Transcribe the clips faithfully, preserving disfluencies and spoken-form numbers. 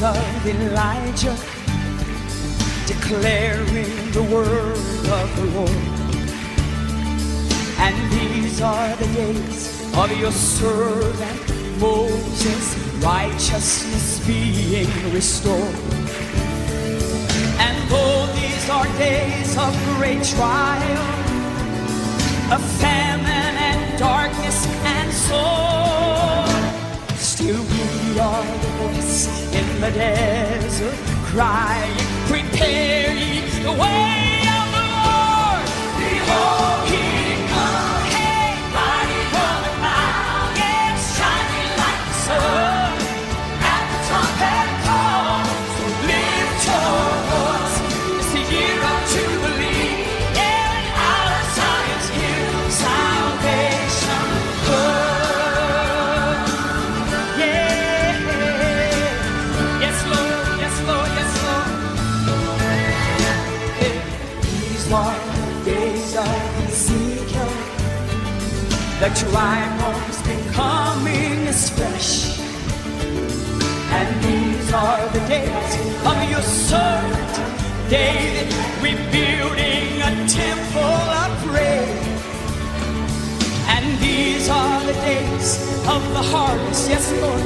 of Elijah, declaring the word of the Lord. And these are the days of your servant Moses, righteousness being restored. And though these are days of great trial, of famine and darkness and sword, still we are the voice in the desert crying, "Prepare ye the way of the Lord." Behold, he comes. Hey, mighty on the cloud, yes, shining like the sun. At the trumpet call, so lift your voice. It's the year of Jubilee. Yeah, out of Zion's hill, salvation comes. Yeah. Yes, Lord. Yes, Lord. Yes, Lord. These are the days of Ezekiel. The dry bones becoming as fresh. And these are the days of your servant David, rebuilding a temple of prayer. And these are the days of the harvest, yes, Lord.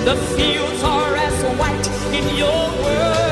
The fields are as white in your word.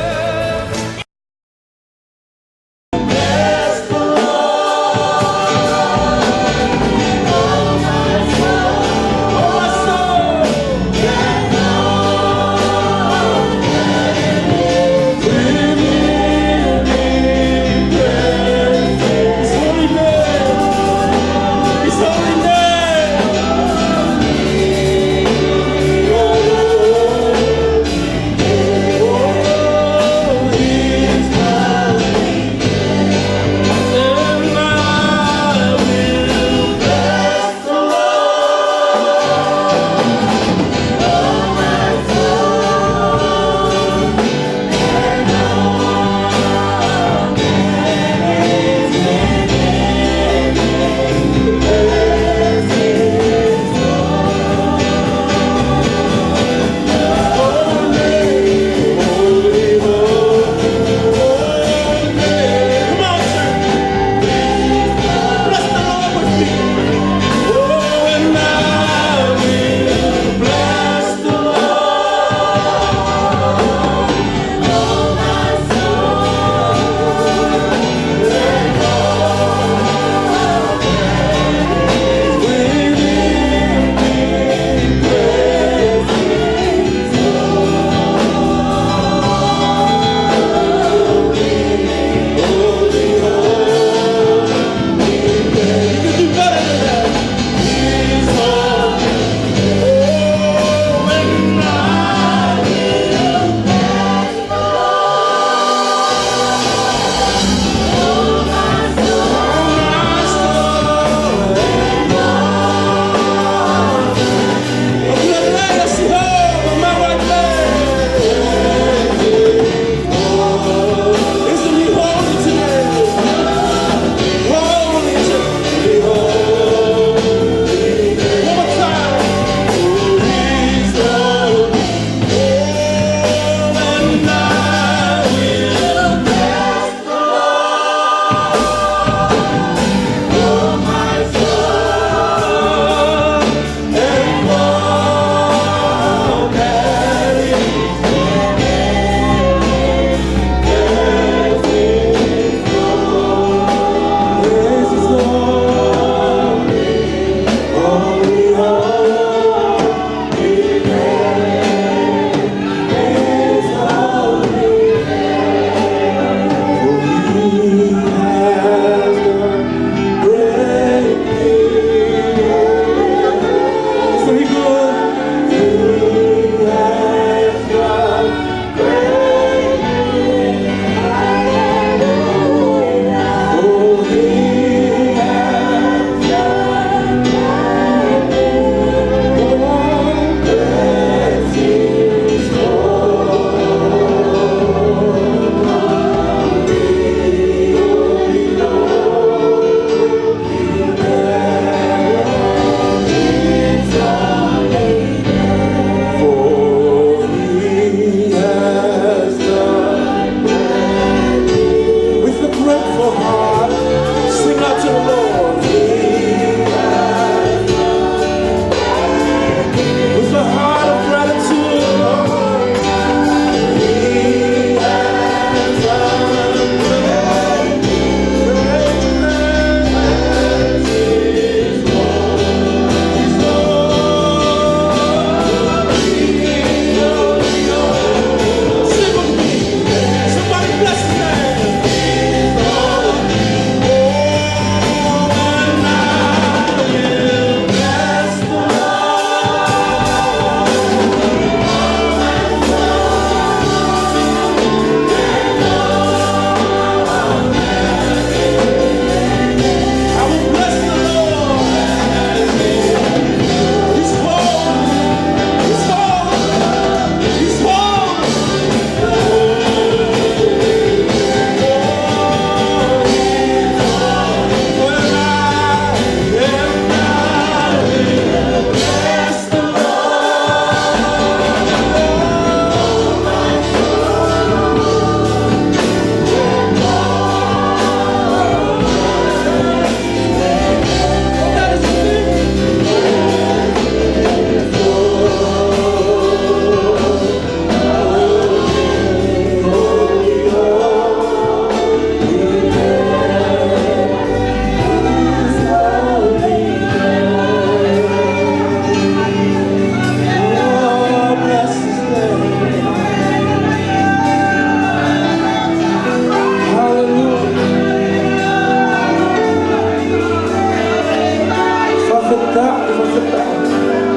Fakafetaʻi, fakafetaʻi.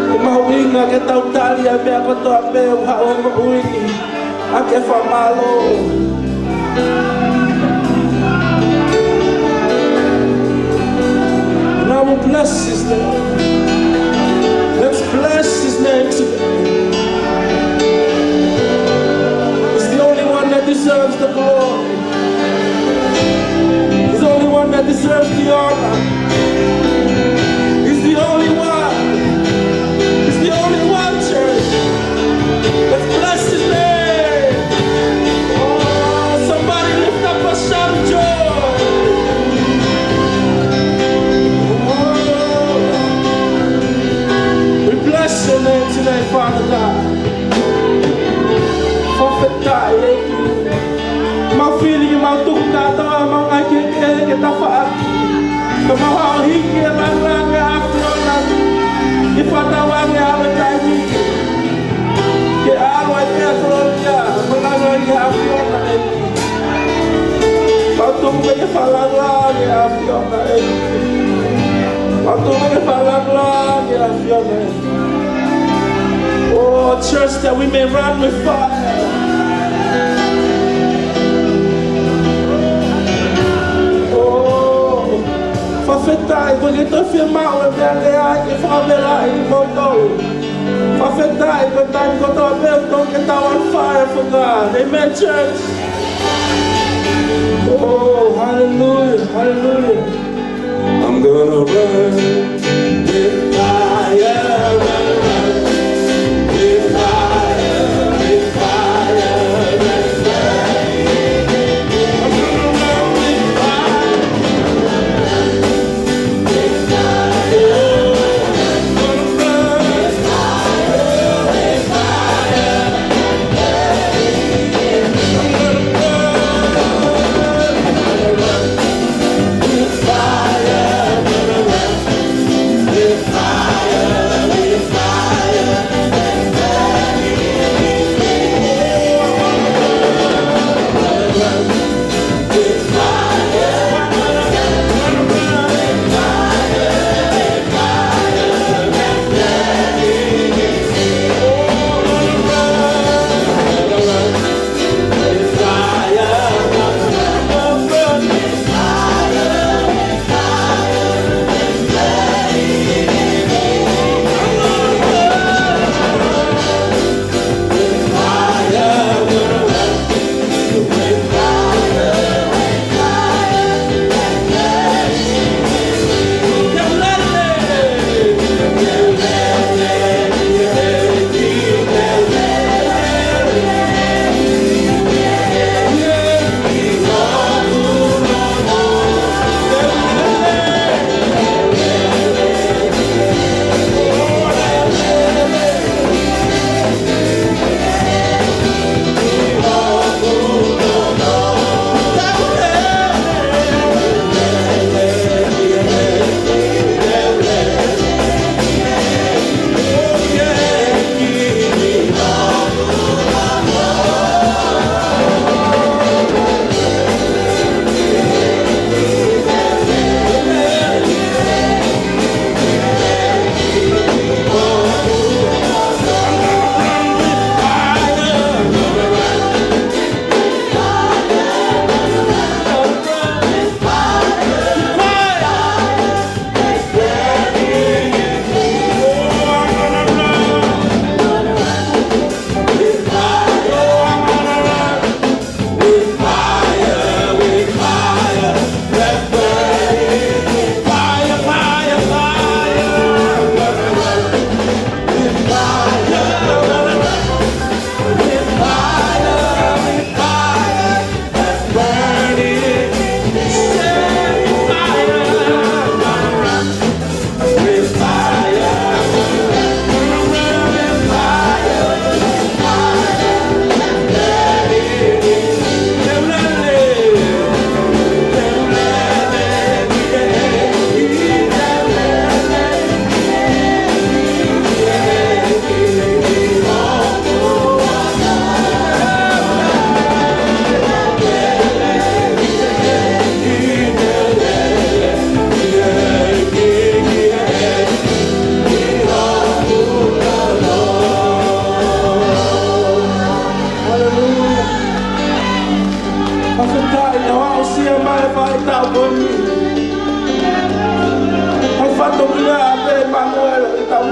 ʻOku mahuʻinga ke tau tali ʻa e meʻa kotoa pē ʻoku haʻu he moʻui ni ʻaki e fakamālō. Now we bless his name. Let's bless his name today. He's the only one that deserves the glory. He's the only one that deserves the honor. He's the only one. He's the only one, church. Let's bless his name. Oh, somebody lift up a shout of joy. Oh, we bless your name tonight, Father God. Fakafetaʻi ʻEiki. Mau fili ke mau tuku kātoa ʻemau ngaahi kehekehe ke tafaʻaki. Ka mau hiki e lāngilangi ʻa e ʻAfiona ke fakatauange ʻa e taimi ke ʻalu ai pē ʻa e kolōlia mo e lāngilangi ʻa e ʻAfiona ʻEiki. Mau tuku ke fakalāngilangi ʻa e ʻAfiona ʻEiki. Mau tuku ke fakalāngilangi ʻa e ʻAfiona ʻEiki. Oh, church, that we may run with fire. Oh, fakafetaʻi, ko e ke toe fiemaʻu e meʻa lea ke fakavelaʻi kimoutolu. Fakafetaʻi, ko e taimi kotoa pē ʻoku totonu ke tau on fire for God. Amen, church. Oh, hallelujah, hallelujah. I'm gonna run with fire, run, run with fire, with fire, with fire. I'm gonna run with fire, run, run with fire, gonna run with fire, with fire. I'm gonna run, gonna run with fire, gonna run.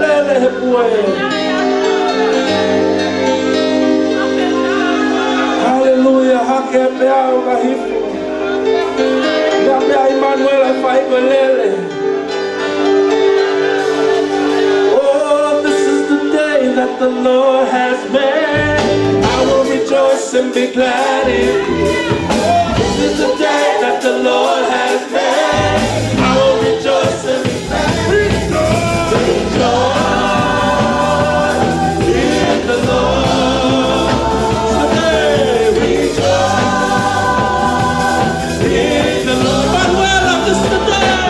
Lele he pue. Haleluia, hake pē ʻo ka hifo. Meʻa pē ʻa ʻImanuela ʻe fai ko e lele. Oh, this is the day that the Lord has made. I will rejoice and be glad in it. This is the day that the Lord has made. I will rejoice and be glad in it. Rejoice in the Lord. Today, rejoice in the Lord. Manuela, this is the day.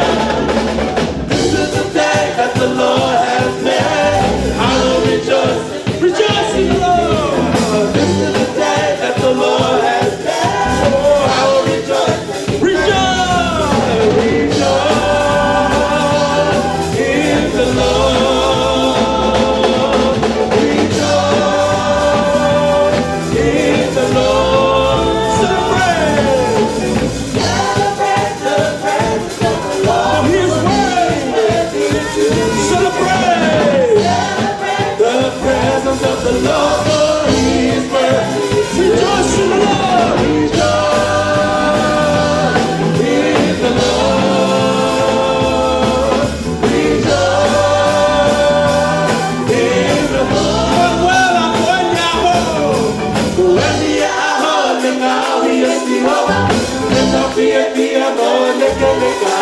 This is the day that the Lord has made. I will rejoice. Rejoice in the Lord. This is the day that the Lord has made. Oh, I will rejoice. Rejoice. Rejoice in the Lord. Rejoice in the Lord. Celebrate. Celebrate the presence of the Lord, for He is worthy. Celebrate the presence of the Lord, for He is worthy. Rejoice in the Lord. Rejoice in the Lord. Rejoice in the Lord. Manuela, ko eni ʻaho. Ko eni ʻaho naʻe ngaohi ʻe Sihova. Ke tau fiefia mo lekeleka.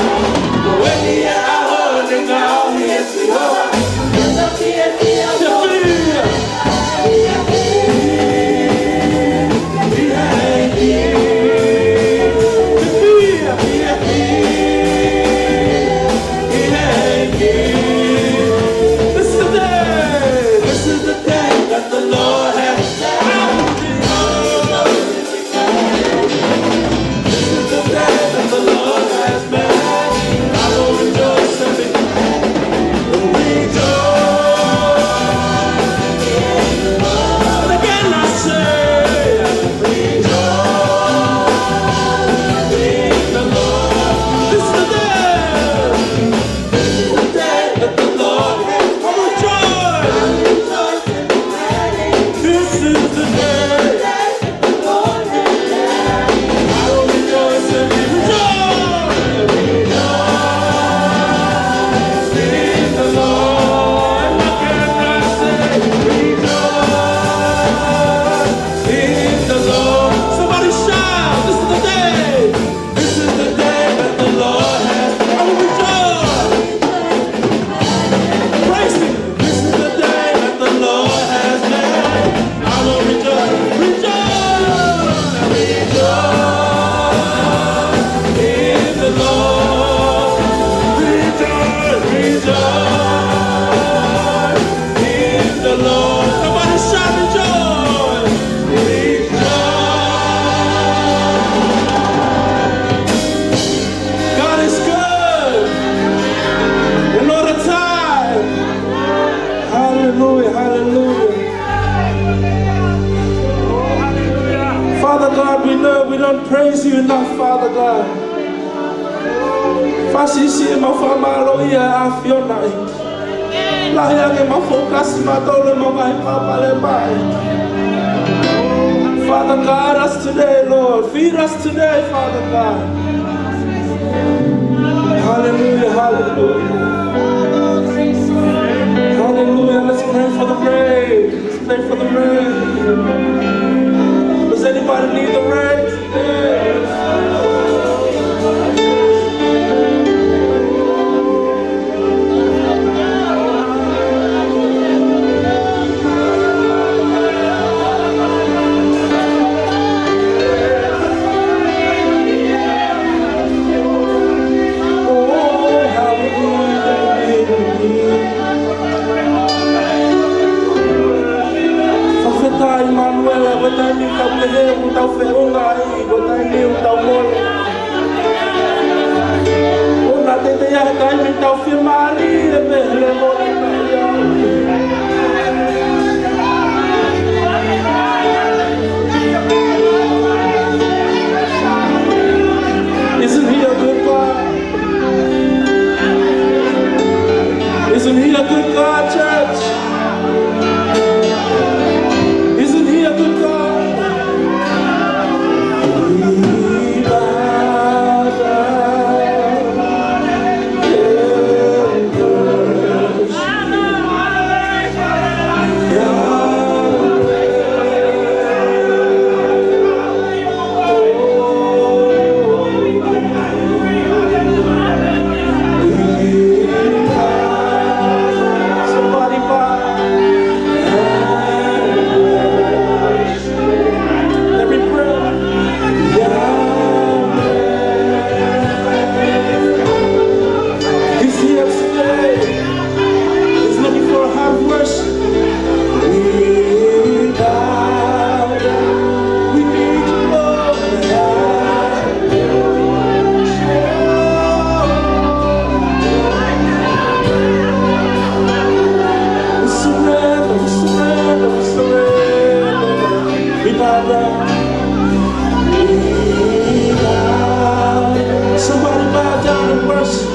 Ko eni ʻaho naʻe ngaohi ʻe Sihova. Ke tau fiefia mo lekeleka. This is the day, this is the day that the Lord has made. This is the day that the Lord has made. I will rejoice and be glad. Rejoice. And again I say, rejoice in the Lord. This is the day. This is the day that the Lord has made. Rejoice. This is the day. I will rejoice and be rejoice. Rejoice in the Lord. Again I say, rejoice in the Lord. Somebody shout, this is the day. This is the day that the Lord has made. I will rejoice. Praise Him. This is the day that the Lord has made. I will rejoice. Rejoice. Rejoice in the Lord. Rejoice. Rejoice in the Lord. Somebody shout rejoice. Rejoice. God is good. And all the time. Hallelujah, hallelujah. Father God, we know we don't praise you enough, Father God. Fāsisi ʻemau fakamālō ʻi he ʻAfiona ē. Lahi ange ʻemau fokasi maʻa e mau ngaahi palopalema ē. Father God, us today, Lord. Feed us today, Father God. Hallelujah, hallelujah. Hallelujah. Let's pray for the rain. Let's pray for the rain. Does anybody need the rain? Fakafetaʻi Manuela, ko e taimi ʻoku tau pehē ʻoku tau feʻunga ai, ko e taimi ʻoku tau mole. ʻOua naʻa teitei ʻi ai ha taimi ʻoku tau fiemālie pē he leʻo. Isn't he a good God? Isn't he a good God, church? Today is looking for a heart of worship. We bow down. We need you, Lord. We surrender, we surrender, we surrender. We bow down. We bow. Somebody bow down and worship.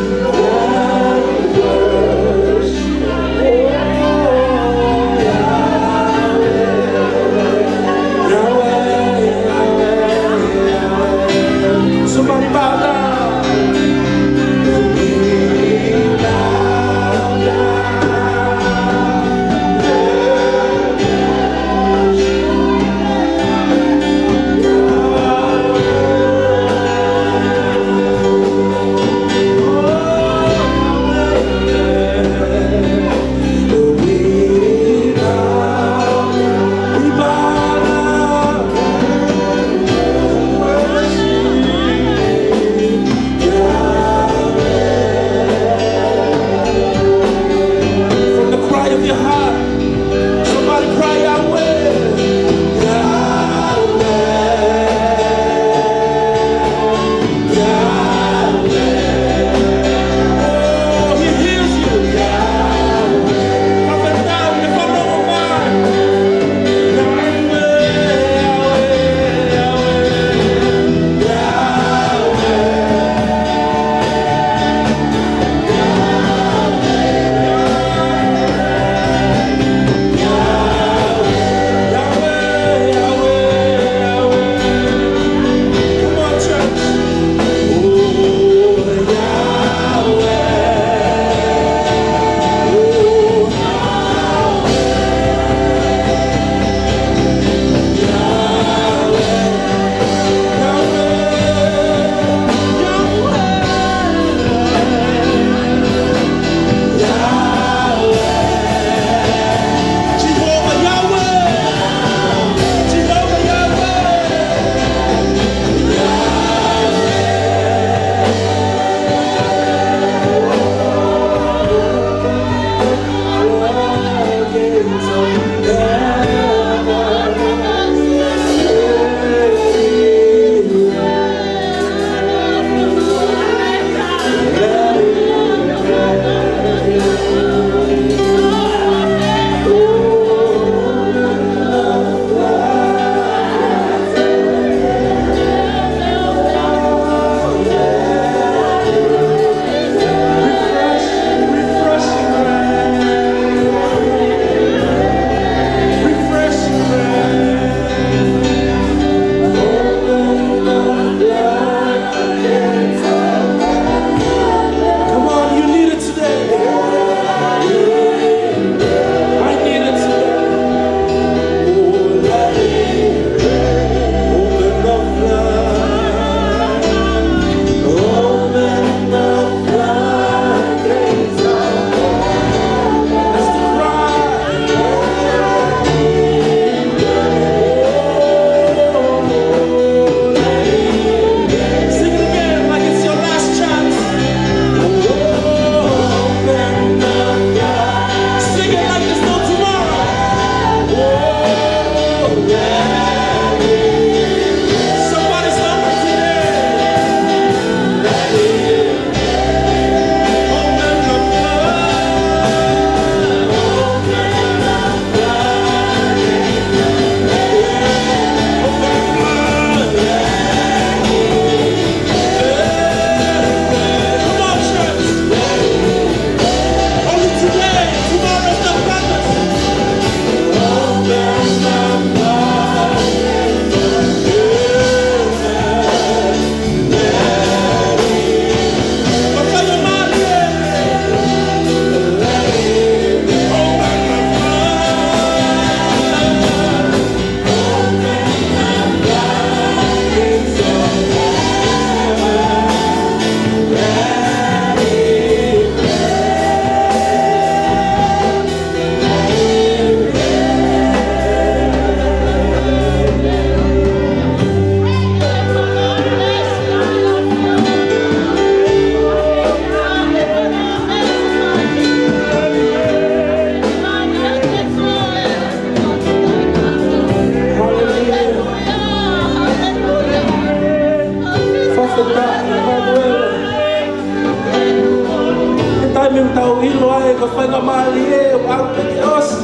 ʻOku ʻilo ai ko e faingamālie ʻoku ʻalu pē ke ʻosi.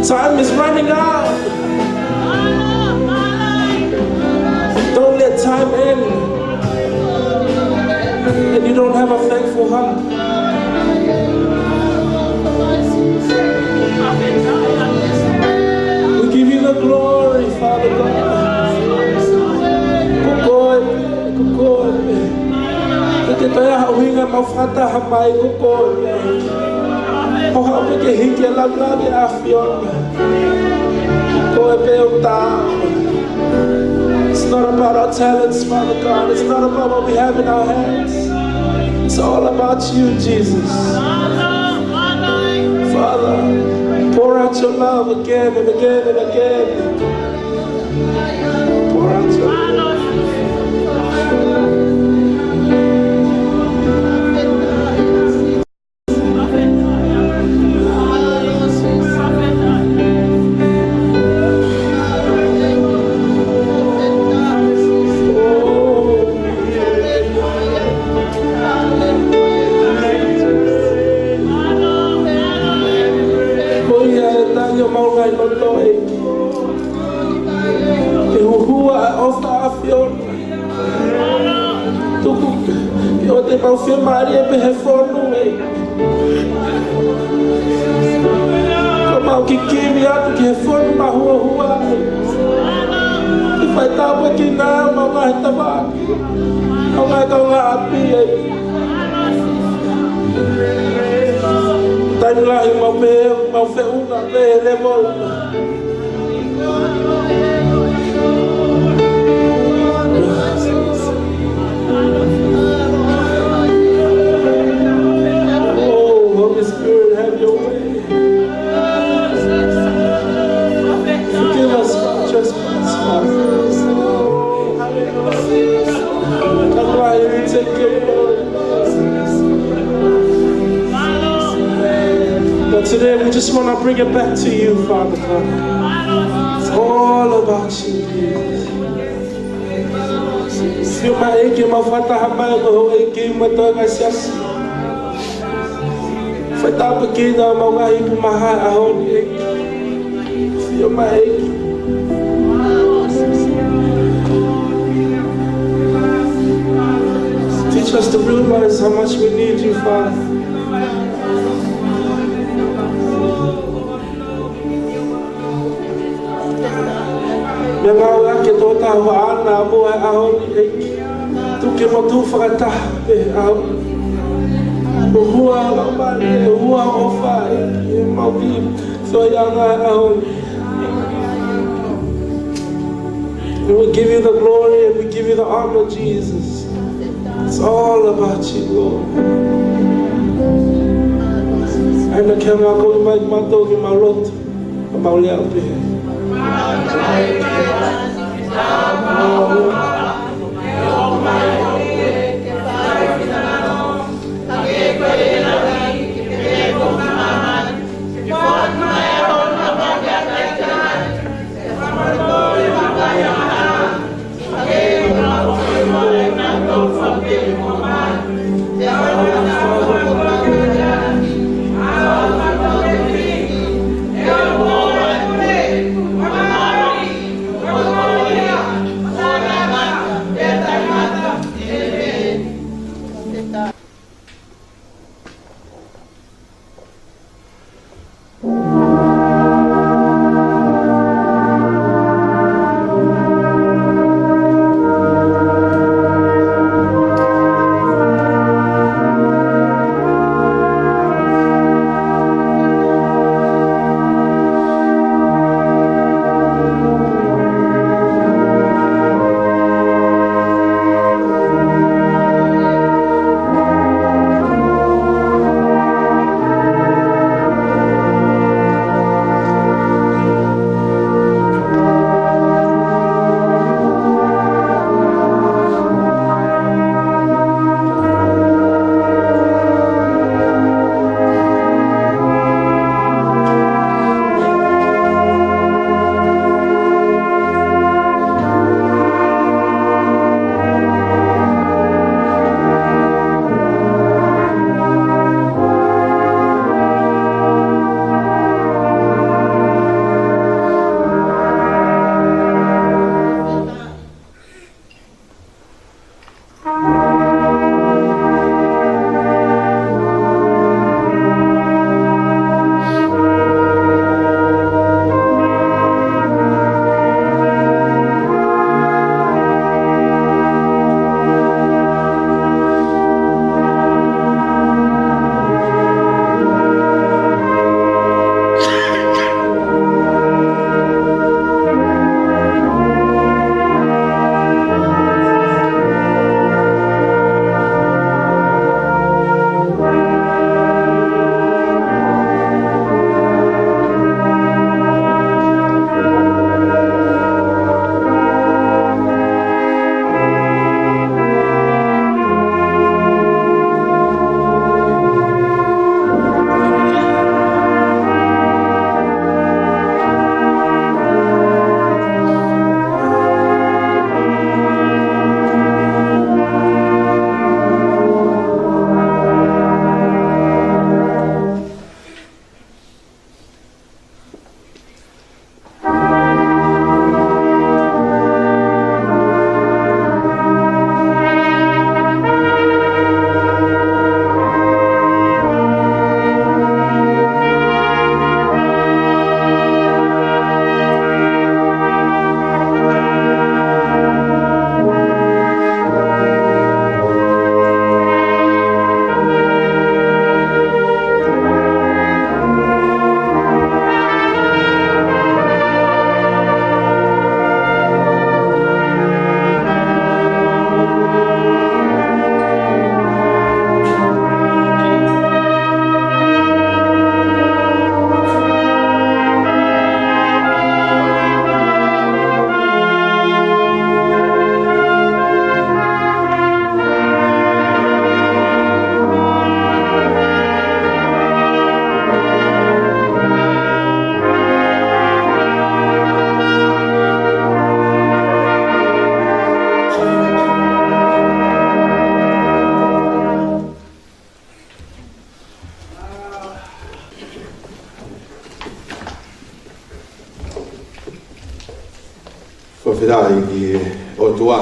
Time is running out. Don't let time end and you don't have a thankful heart. We give you the glory, Father God. Ko koe pē, ko koe pē. Ke ke toe ʻa e ʻuhinga ʻemau fakataha mai, ko koe pē. ʻO haʻu pē ke hiki ʻa e laulaunoa ʻa e ʻAfiona. Ko koe pē ʻoku taau. It's not about our talents, Father God. It's not about what we have in our hands. It's all about you, Jesus. Father, pour out your love again and again and again. Pour out your love. Ko ia ʻe tali ʻemau ngaahi loto, ʻEiki. Ke huhua ʻa e ʻofa ʻa e ʻAfiona. Tuku ke ʻoua te mau fiemālie pē he fonu, ʻEiki. Ka mau kikini atu ki he fonu mahuohua, ʻEiki. Ke fai tāpuekina ʻemau ngaahi tafaʻaki, ʻemau ngaahi kaungāʻapi, ʻEiki. Taimi lahi mau pehē, mau feʻunga pē he level. Oh, Holy Spirit, have your way. Forgive us for our trespasses, Father. Hallelujah. That's why we take your glory. But today we just want to bring it back to you, Father God. It's all about you, Jesus. Fiemaʻu ke mau fakataha mai ko e houʻeiki mo e toenga siasi. Fai tāpuekina ʻemau ngaahi ipu maha he ʻaho ni, ʻEiki. Fiemaʻu. Teach us to realize how much we need you, Father. Meʻa ngāue ʻaki e tokotaha ʻoku ʻaʻana mo e ʻaho ni, ʻEiki. Tuku ke mau tuʻu fakataha pē he ʻaho ni. Ko e huaʻi ʻa e Laumālie, ko e huaʻi ʻa e ʻofa, ʻEiki, ʻemau kiʻi feohiʻanga he ʻaho ni. And we give you the glory and we give you the honor, Jesus. It's all about you, Lord. ʻA ia ke hanga ʻo akoʻi mai kimautolu ke mau lotu, ka mau lea ʻo pehē. Fakafetaʻi ki he ʻOtua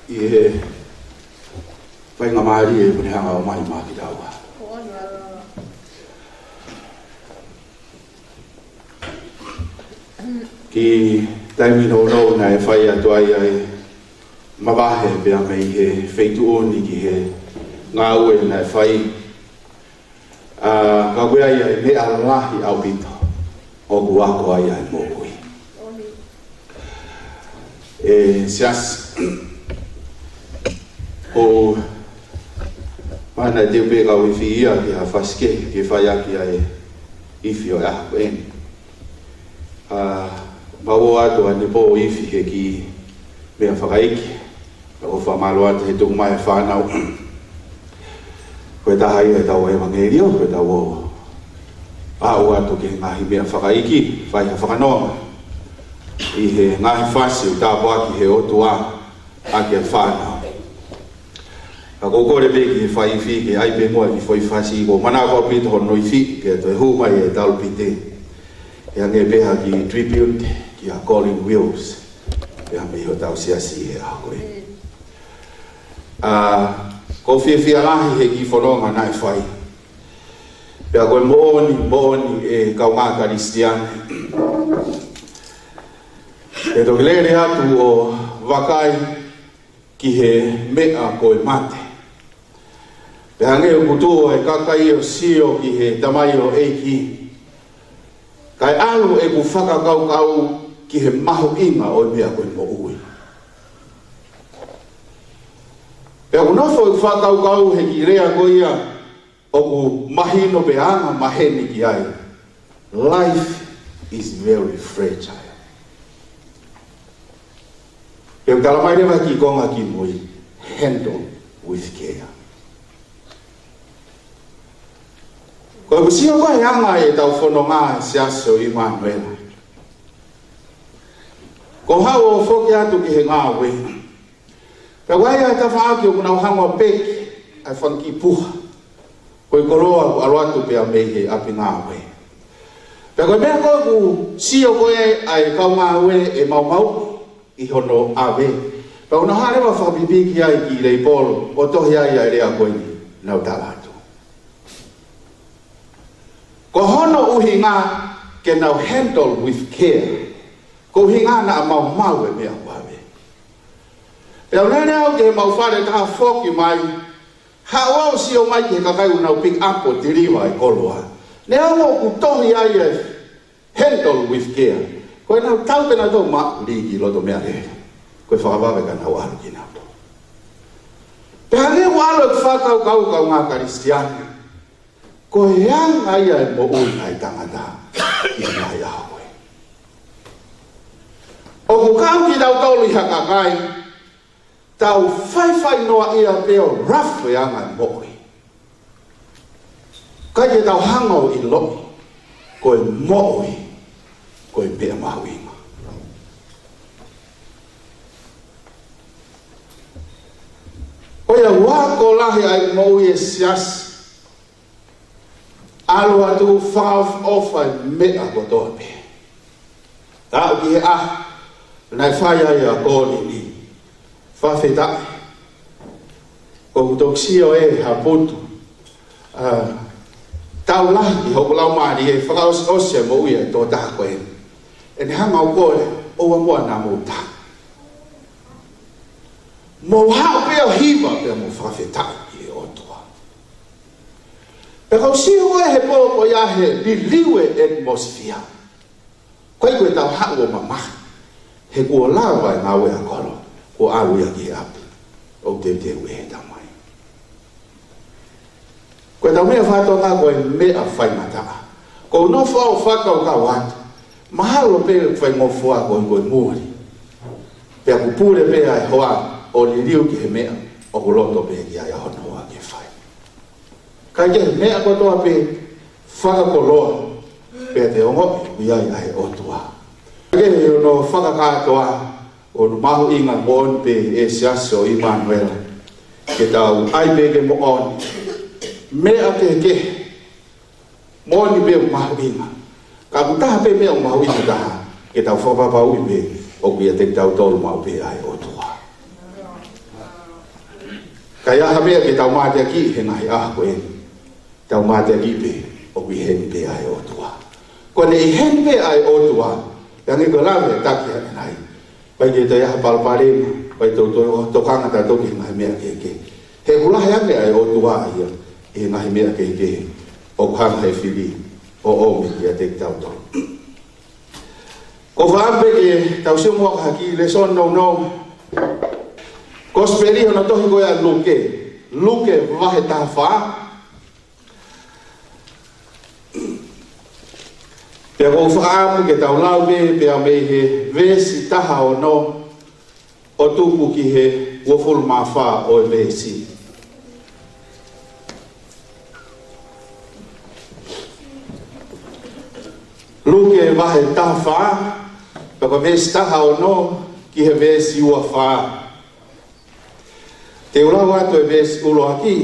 ʻi he faingamālie ʻoku ne hanga ʻo ʻomai maʻa kitaua. Ki he taimi nounou naʻe fai atu ai ʻa e mavahe pea mei he feituʻu ni ki he ngāue naʻe fai, ʻa, ka ko e ʻai ʻa e meʻa lahi ʻaupito ʻoku ako ai ʻa e moʻui. ʻE siasi, ʻoku mana te u pē kau ifi ia ki ha fasi kehe ke fai ʻaki ʻa e ifi ʻo e ʻaho ko eni. ʻA, mau ō atu ʻanepō ʻo ifi he kiʻi meʻa fakaikiiki. ʻOku ou fakamālō atu he tuku mai e fānau. Ko e taha ia ʻetau ʻevangeliō, ko ʻetau ō ʻo aʻu atu ki he ngaahi meʻa fakaikiiki, fai ha fakanonga ʻi he ngaahi fasi ʻoku tāpuaki he ʻOtua ʻaki ʻa e fānau. Ka ʻoku ou kole pē ki he fai ifi ke ʻai pē muʻa e kiʻi foʻi fasi, ʻoku ou manako ʻaupito hono ifi ke toe hū mai e talupite. ʻE hangē pē ha kiʻi tribute kia Colin Wills, pea mei hotau siasi he ʻaho ko ē. ʻA, ʻoku ou fiefia lahi he kiʻi fononga naʻe fai. Pea ko e moʻoni, moʻoni ʻe kaungā Kalisitiane, ʻe toki lele atu ʻo vakai ki he meʻa ko e mate. Pea hangē ʻoku tuʻu e kakai ʻo sio ki he tamaioʻeiki, kae ʻalu ʻeku fakakaukau ki he mahuʻinga ʻo e meʻa ko e moʻui. Pea ʻoku nofo ʻeku fakakaukau he kiʻi lea ko ia ʻoku mahino pē anga maheni ki ai. Life is very fragile. Pea ʻoku tala mai leva kiʻi konga kimui, handle with care. Ko ʻeku sio ko e anga ʻetau fononga he Siasi ʻo ʻImanuela. Ko e haʻu ʻo foki atu ki he ngāue. Pea ʻoku ʻi ai ʻa e tafaʻaki ʻoku nau hanga ʻo peki ʻa e fanga kiʻi puha. Ko e koloa ʻoku ʻalu atu pea mei he ʻapi ngāue. Pea ko e meʻa ko ē ʻoku sio ko ē ʻa e kau ngāue ʻe maumau ʻi hono ʻave. Pea ʻoku nau hanga leva ʻo fakapipiki ai ki he leipolo ʻo tohi ai ʻa e lea ko eni naʻa ku tala atu. Ko hono ʻuhinga ke nau handle with care. Ko e ʻuhinga naʻa maumau e meʻa ʻoku ʻave. Pea u lele au ki heʻemau fale taha foki mai, haʻu au ʻo sio mai ki he kakai ʻoku nau pick up ʻo deliver e koloa. Neongo ʻoku tohi ai e handle with care, ko ʻenau tau pē nautolu maʻu lī ki loto meʻalele. Ko e fakavave ka nau ʻalu kinautolu. Pea hangē ʻoku ʻalu ʻeku fakakaukau kaungā Kalisitiane. Ko e anga ia e moʻui ʻa e tangata ʻi he ngaahi ʻaho ko ē. ʻOku kau kitautolu ʻi ha kakai, tau faifai noaʻia pē ʻo rough e anga e moʻui. ʻIkai ke tau hanga ʻo ʻiloʻi ko e moʻui ko e meʻa mahuʻinga. Ko ia ʻoku ako lahi ai moʻui e siasi. ʻAlu atu fakaʻofoʻofa e meʻa kotoa pē. Aʻu ki he ʻaho naʻe fai ai ʻa Kolini. Fakafetaʻi. ʻOku ou toki sio ʻe ha putu, ʻa, tau lahi ʻi hoku laumālie fakaʻosiʻosi e moʻui e tokotaha ko ē. ʻE ne hanga ʻo kole, ʻoua muʻa naʻa mou tā. Mou haʻu pē ʻo hiva pea mou fakafetaʻi ki he ʻOtua. Pea ka u sio ko ē he pō ko ia he liliu e atmosphere. ʻIkai ko ʻetau haʻu ʻo mamahi. He kuo lava e ngāue ʻa e kolo. Kuo ʻalu ia ki he ʻapi. ʻOku teuteu ʻe he Tamai. Ko ʻetau meʻa faka-Tonga ko e meʻa faingataʻa. ʻOku ou nofo au ʻo fakakaukau atu. Mahalo pē ʻoku faingofua koeʻuhi ko e muli. Pea ʻoku pule pē ʻa e hoa ʻo liliu ki he meʻa ʻoku loto pē ki ai ʻa hono hoa ke fai. Kae kehe, meʻa kotoa pē fakakoloa, pea te ongoʻi ʻoku ʻi ai ʻa e ʻOtua. Kae kehe, ʻi hono fakakātoa, ʻoku mahuʻinga moʻoni pē e Siasi ʻo ʻImanuela ke tau ʻai pē ke moʻoni. Meʻa kehekehe, moʻoni pē ʻoku mahuʻinga. Ka ʻoku taha pē meʻa ʻoku mahuʻinga taha, ke tau fakapapauʻi pē ʻoku ʻiate kitautolu maʻu pē ʻa e ʻOtua. Ka ʻi ai ha meʻa ke tau mateakiʻi he ngaahi ʻaho ko eni, tau mateakiʻi pē ʻoku ʻi heni pē ʻa e ʻOtua. Ko ʻene ʻi heni pē ʻa e ʻOtua, ʻe hangē ko e lave ʻa e taki ʻanenai, ʻikai ke toe ʻi ai ha palopalema, ʻikai toe toe tokanga tautolu ki he ngaahi meʻa kehekehe. He ʻoku lahi ange ʻa e ʻOtua ia ʻi he ngaahi meʻa kehekehe ʻoku hanga ʻe he fili ʻo ʻomi kiate kitautolu. Ko e fakaʻamu pē ke tau sio muʻa ki he kiʻi lēsoni nounou. Kosipeli hono tohi ko ia ʻa Luke. Luke vahe taha fā. Pea ko e fakaʻamu ke tau lau pē, pea mei he veesi taha ono ʻo tuku ki he uofulu mā fā ʻo e veesi. Luke vahe taha fā, pea ko e veesi taha ono ki he veesi ua fā. Te u lau atu e veesi ʻuluaki,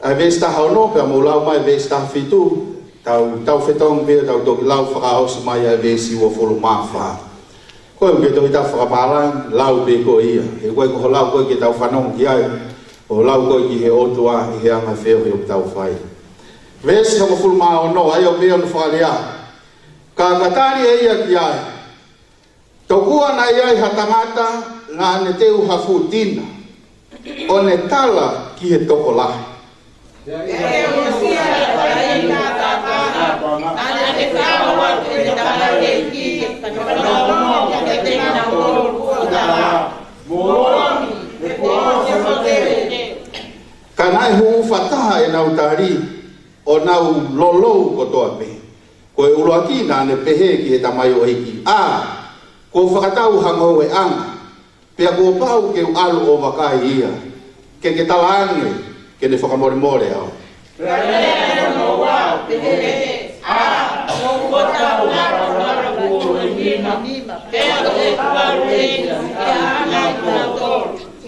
ʻa e veesi taha ono, pea mou lau mai e veesi taha fitu, tau, tau fetongi pē, tau toki lau fakaʻosi mai ʻa e veesi uofulu mā fā. Ko e ʻuhi ke toki tau fakapālangi, lau pē ko ia. He ʻoku ʻikai ko hoʻo lau ko ē ke tau fanongo ki ai, ʻo lau ko ē ki he ʻOtua ʻi he anga e feohi ʻoku tau fai. Veesi hongofulu mā ono, ʻa ia ʻoku pehē hono fakalea: Ka ka tali ʻe ia ki ai, Tokua naʻe ʻi ai ha tangata naʻa ne teu ha fuʻu tina, ʻo ne tala ki he tokolahi. Ka naʻe hū fakataha ʻenau tali, ʻo nau lolou kotoa pē. Ko e ʻuluaki naʻa ne pehē ki he tamaioʻeiki, ʻĀ, kuo u fakatau ha ngoueʻanga, pea kuo pau ke u ʻalu ʻo vakai ia, ke ke tala ange ke ne fakamolemole au. Pea lea ʻa hono ua ʻo pehē, ʻĀ, kuo u fakatau ha ngoueʻanga, pea kuo pau ke u ʻalu ʻo vakai ia,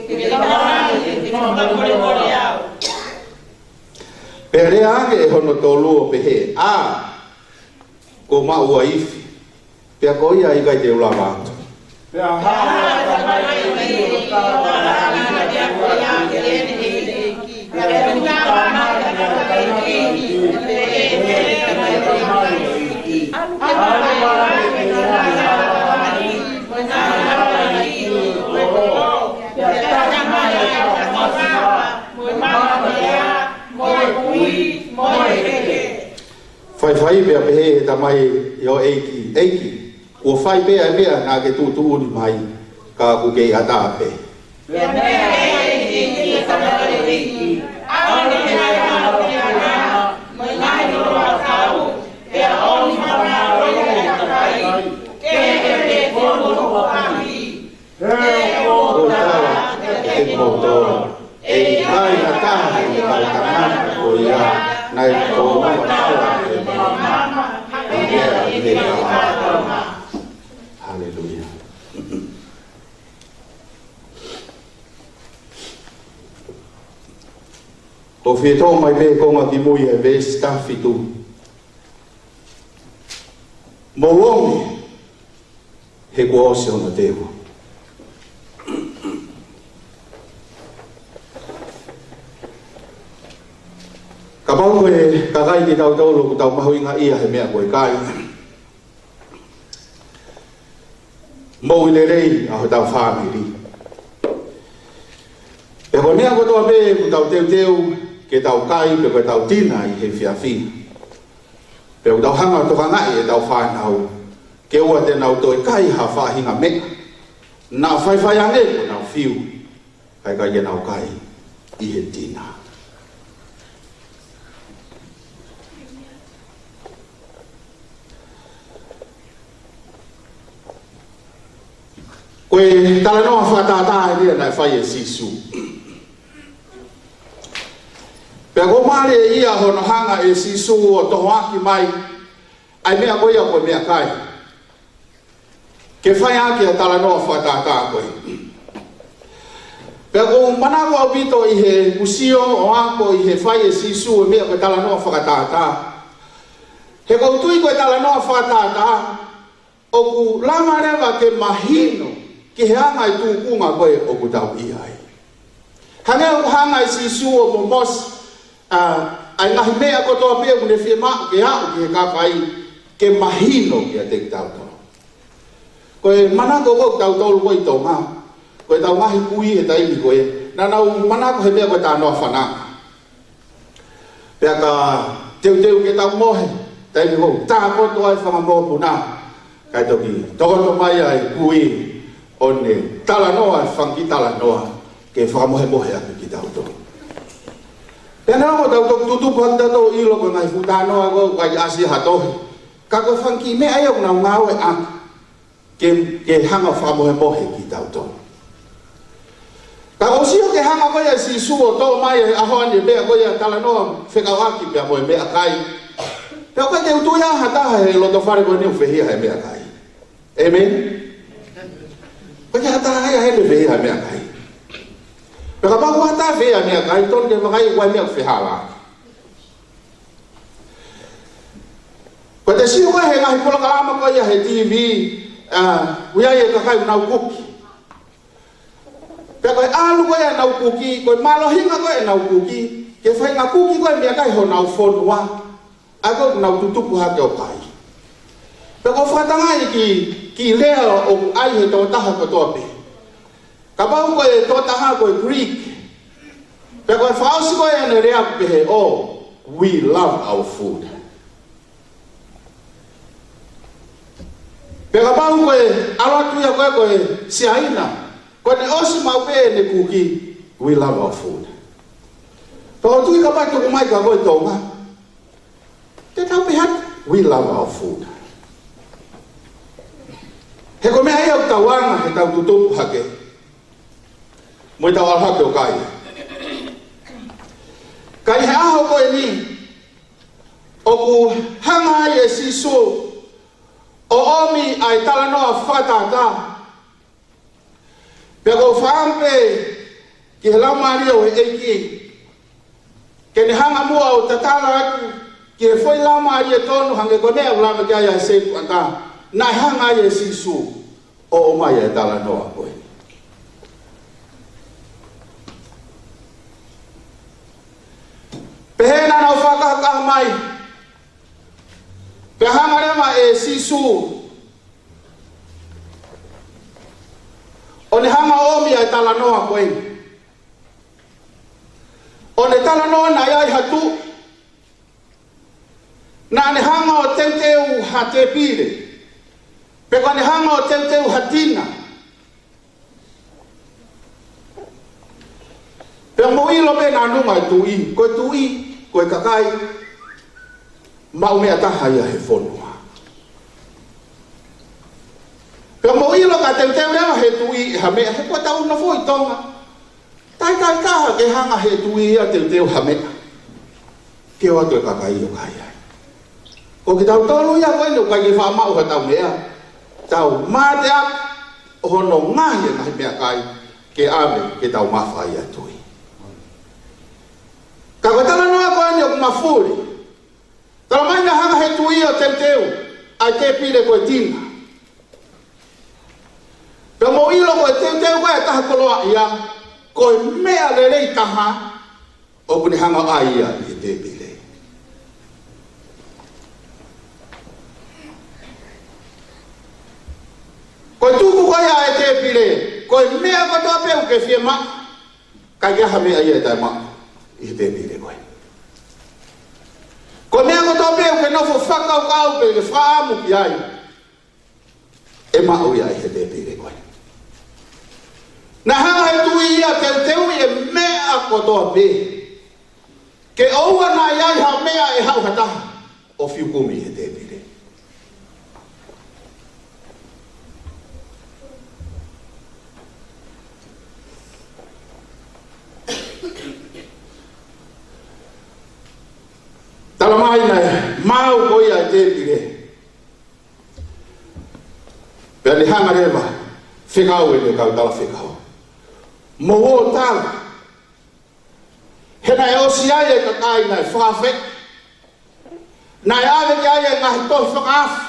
ke ne tala ange ke ne fakamolemole au. Pea lea ange ʻe hono tolu ʻo pehē, ʻĀ, kuo u maʻu uaifi, pea ko ia ʻikai te u lava atu. Pea hā ʻa e tamaioʻeiki ʻo tala ange ki he ʻuluaki, pea tala ange ki he tamaioʻeiki, ʻAlu ke malanga ki he tamaioʻeiki, pea tala ange ki he ʻuluaki, mo e mamahi, mo e kui, mo e heke. Faifai pea pehē ʻe he tamaioʻeiki, ʻEiki, kuo fai pē ʻa e meʻa naʻa ke tuʻutuʻuni mai, ka ʻoku kei ʻatā pē. Pea meʻa ʻe he ʻeiki ki he tamaioʻeiki, ʻAʻu ki he ngaahi ʻapiako mo e ngaahi lolo ʻakau, pea ʻomi ha mālohi ʻa e kakai, ke ke ke kono ho ʻapi. He ʻoku ou tala kiate kimoutolu, ʻe ʻikai ha taha ʻi he kau tangata ko ia naʻe toʻo maʻu ʻa e tala ʻo e maama, ʻe ʻi he ʻapiako. Haleluia. ʻOku fie toʻo mai pē konga kimui ʻa e veesi taha fitu. Mou ongoʻi, he kuo ʻosi hono teu. Kapau ko e kakai kitautolu ʻoku tau mahuʻingaʻia he meʻa ko e kai, moʻui lelei ʻa hotau fāmili. Pea ko e meʻa kotoa pē ʻoku tau teuteu ke tau kai, pe ko ʻetau tina ʻi he efiafi. Pea ʻoku tau hanga ʻo tokangaʻi ʻetau fānau, ke ʻoua te nau toe kai ha faʻahinga meʻa naʻa faifai ange kuo nau fiu, kae ʻikai ke nau kai ʻi he tina. Ko e talanoa fakatātā eni ia naʻe fai ʻe Sīsū. Pea kuo mali ʻe ia hono hanga ʻe Sīsū ʻo tohoaki mai ʻa e meʻa ko ia ko e meʻakai, ke fai ʻaki ʻa e talanoa fakatātā ko ē. Pea ʻoku ou manako ʻaupito ʻi heʻeku sio ʻo ako ʻi he fai ʻe Sīsū e meʻa ko e talanoa fakatātā, He ʻoku ou tui ko e talanoa fakatātā, ʻoku lava leva ke mahino ki he anga e tūkunga ko ē ʻoku tau ʻi ai. Hangē ʻoku hanga ʻe Sīsū ʻo momosi ʻa, ʻa e ngaahi meʻa kotoa pē ʻoku ne fiemaʻu ke aʻu ki he kakai ke mahino kiate kitautolu. Ko e manako ko ē ʻo kitautolu ko ē ʻi Tonga, ko ʻetau ngaahi kui he taimi ko ē, naʻa nau manako he meʻa ko e talanoa fananga. Pea ka teuteu ke tau mohe, taimi ko ē ʻoku tākoto ai e fanga mokopuna, kae toki tokoto mai ʻa e kui ʻo ne talanoa e fanga kiʻi talanoa ke fakamohemohe ʻaki kitautolu. Pea neongo ʻetau toki tutupu hake kitautolu ʻo ʻilo ko e ngaahi fuʻu talanoa ko ē ʻoku ʻikai ʻasi ha tohi, ka ko e fanga kiʻi meʻa ia ʻoku nau ngāueʻaki ke, ke hanga ʻo fakamohemohe kitautolu. Ka ʻoku ou sio ki he hanga ko ia ʻe Sīsū ʻo toʻo mai he ʻaho ni e meʻa ko ia ʻa e talanoa fekauʻaki pea mo e meʻakai. Pea ʻoku ʻikai te u tui ha taha he loto fale ko eni ʻoku fehiʻa he meʻakai. ʻĒmeni? ʻOku ʻikai ha taha ia heni ʻoku fehiʻa he meʻakai. Pea kapau ʻoku ʻi ai ha taha fehiʻa he meʻakai, tonu ke vakai ʻoku ʻi ai e meʻa ʻoku fehālaaki. Ko ʻete sio ko ē he ngaahi polokalama ko ia he T V, ʻa, ʻoku ʻi ai e kakai ʻoku nau kuki. Pea ko e ʻalu ko ē ʻenau kuki, ko e mālohinga ko ē ʻenau kuki, ke fai e ngaahi kuki ko ē meʻakai honau fonua, ʻa ia ko ē ʻoku nau tutupu hake ʻo kai. Pea ʻoku ou fakatangaʻi e kiʻi, kiʻi lea ʻoku ʻai ʻe he tokotaha kotoa pē. Kapau ko e tokotaha ko e Greek, pea ko e fakaʻosi ko ē ʻene lea ʻoku pehē, "Oh, we love our food." Pea kapau ko e ʻalu atu ia ko ē ko e Siaina, ko ʻene ʻosi maʻu pē ʻene kuki, "We love our food." Pea ʻoku ou tui kapau ʻe tuku mai kia koe ʻi Tonga, te tau pehē atu, "We love our food." He ko e meʻa ia ʻoku tau anga, he tau tutupu hake mo ʻetau ʻalu hake ʻo kai. Ka ʻi he ʻaho ko eni, ʻoku hanga ai ʻe Sīsū ʻo ʻomi ʻa e talanoa fakatātā. Pea ʻoku ou fakaʻamu pē ki he Laumālie ʻo e ʻEiki ke ne hanga muʻa ʻo tatala atu ki he foʻi laumālie tonu hangē ko e meʻa ʻoku lave ki ai ʻa e setuata naʻe hanga ai ʻe Sīsū ʻo ʻomai e talanoa ko ē. Pehē naʻa nau fakakakaha mai, pea hanga leva ʻe Sīsū ʻo ne hanga ʻo ʻomi ʻa e talanoa ko ē. ʻO ne talanoa naʻe ʻi ai ha tuʻi naʻa ne hanga ʻo teuteu ha tēpile, pe ko ʻene hanga ʻo teuteu ha tina. Pea mou ʻilo pē naʻa nau ngaahi tuʻi, ko e tuʻi, ko e kakai maʻu meʻa taha ia he fonua. Pea mou ʻilo ka teuteu leva he tuʻi ʻe ha meʻa, he ko ʻetau nofo ʻi Tonga, taʻetautaha ke hanga he tuʻi ia ʻo teuteu ha meʻa ke ʻoatu e kakai ʻo kai ai. Ko kitautolu ia ko eni ʻoku ʻikai ke faʻa maʻu haʻatau meʻa, tau mateaki ʻo hono ngaohi e ngaahi meʻakai ke ʻave ke tau mafa ai ʻa e tuʻi. Ka ko e talanoa ko eni ʻoku mafuli. Talamai naʻe hanga he tuʻi ʻo teuteu ʻa e tēpile ko e tina. Pea mou ʻilo ko e teuteu ko ē ʻa e taha koloaʻia, ko e meʻa lelei taha ʻoku ne hanga ʻo ʻai ia ʻi he tēpile. Ko e tuku ko ia ʻa e tēpile, ko e meʻa kotoa pē ʻoku ke fiemaʻu, ʻikai ke ʻi ai ha meʻa ia ʻe taʻemaʻu ʻi he tēpile ko ē. Ko e meʻa kotoa pē ʻoku ke nofo fakakaukau pe ke fakaʻamu ki ai, ʻe maʻu ia ʻi he tēpile ko ē. Naʻe hanga he tuʻi ia ʻo teuteuʻi e meʻa kotoa pē, ke ʻoua naʻa ʻi ai ha meʻa ʻe haʻu ha taha ʻo fiu kumi he tēpile. Talamai naʻe maau ko ia e tēpile. Pea ne hanga leva ʻo fekau ʻene kau talafekau, "Mou ō ʻo tala, he naʻe ʻosi ʻi ai e kakai naʻe fakaafeʻi, Naʻe ʻave ki ai e ngaahi tohi fakaafe.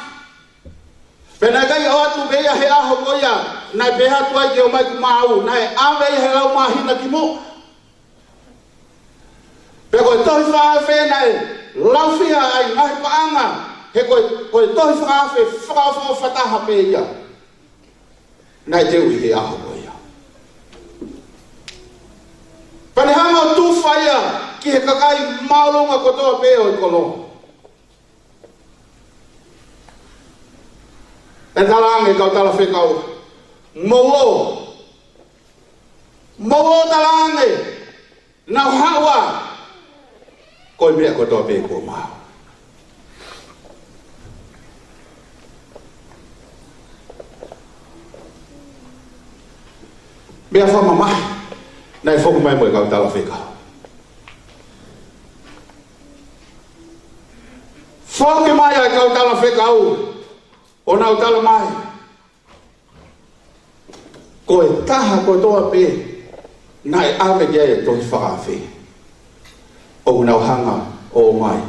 Pea naʻe ʻikai ʻoatu pē ia he ʻaho ko ia naʻe pehē atu ai ke ʻomai ki māmani. Naʻe ʻave ia he lau māhina ki muʻa. Pea ko e tohi fakaafe naʻe lau fiha ai ngaahi paʻanga, he ko e, ko e tohi fakaafe fakaʻofoʻofa taha pē ia naʻe teuʻi he ʻaho ko ia. Pea ne hanga ʻo tufa ia ki he kakai māʻolunga kotoa pē ʻo e kolo. ʻE talaange kau talafekau, mou ō. Mou ō, talaange, nau haʻu ā. Ko e meʻa kotoa pē kuo maau. Meʻa fakamamahi naʻe foki mai mo e kau talafekau. Foki mai ʻa e kau talafekau ʻo nau tala mai, ko e taha kotoa pē naʻe ʻave ki ai e tohi fakaafe, ʻoku nau hanga ʻo ʻomai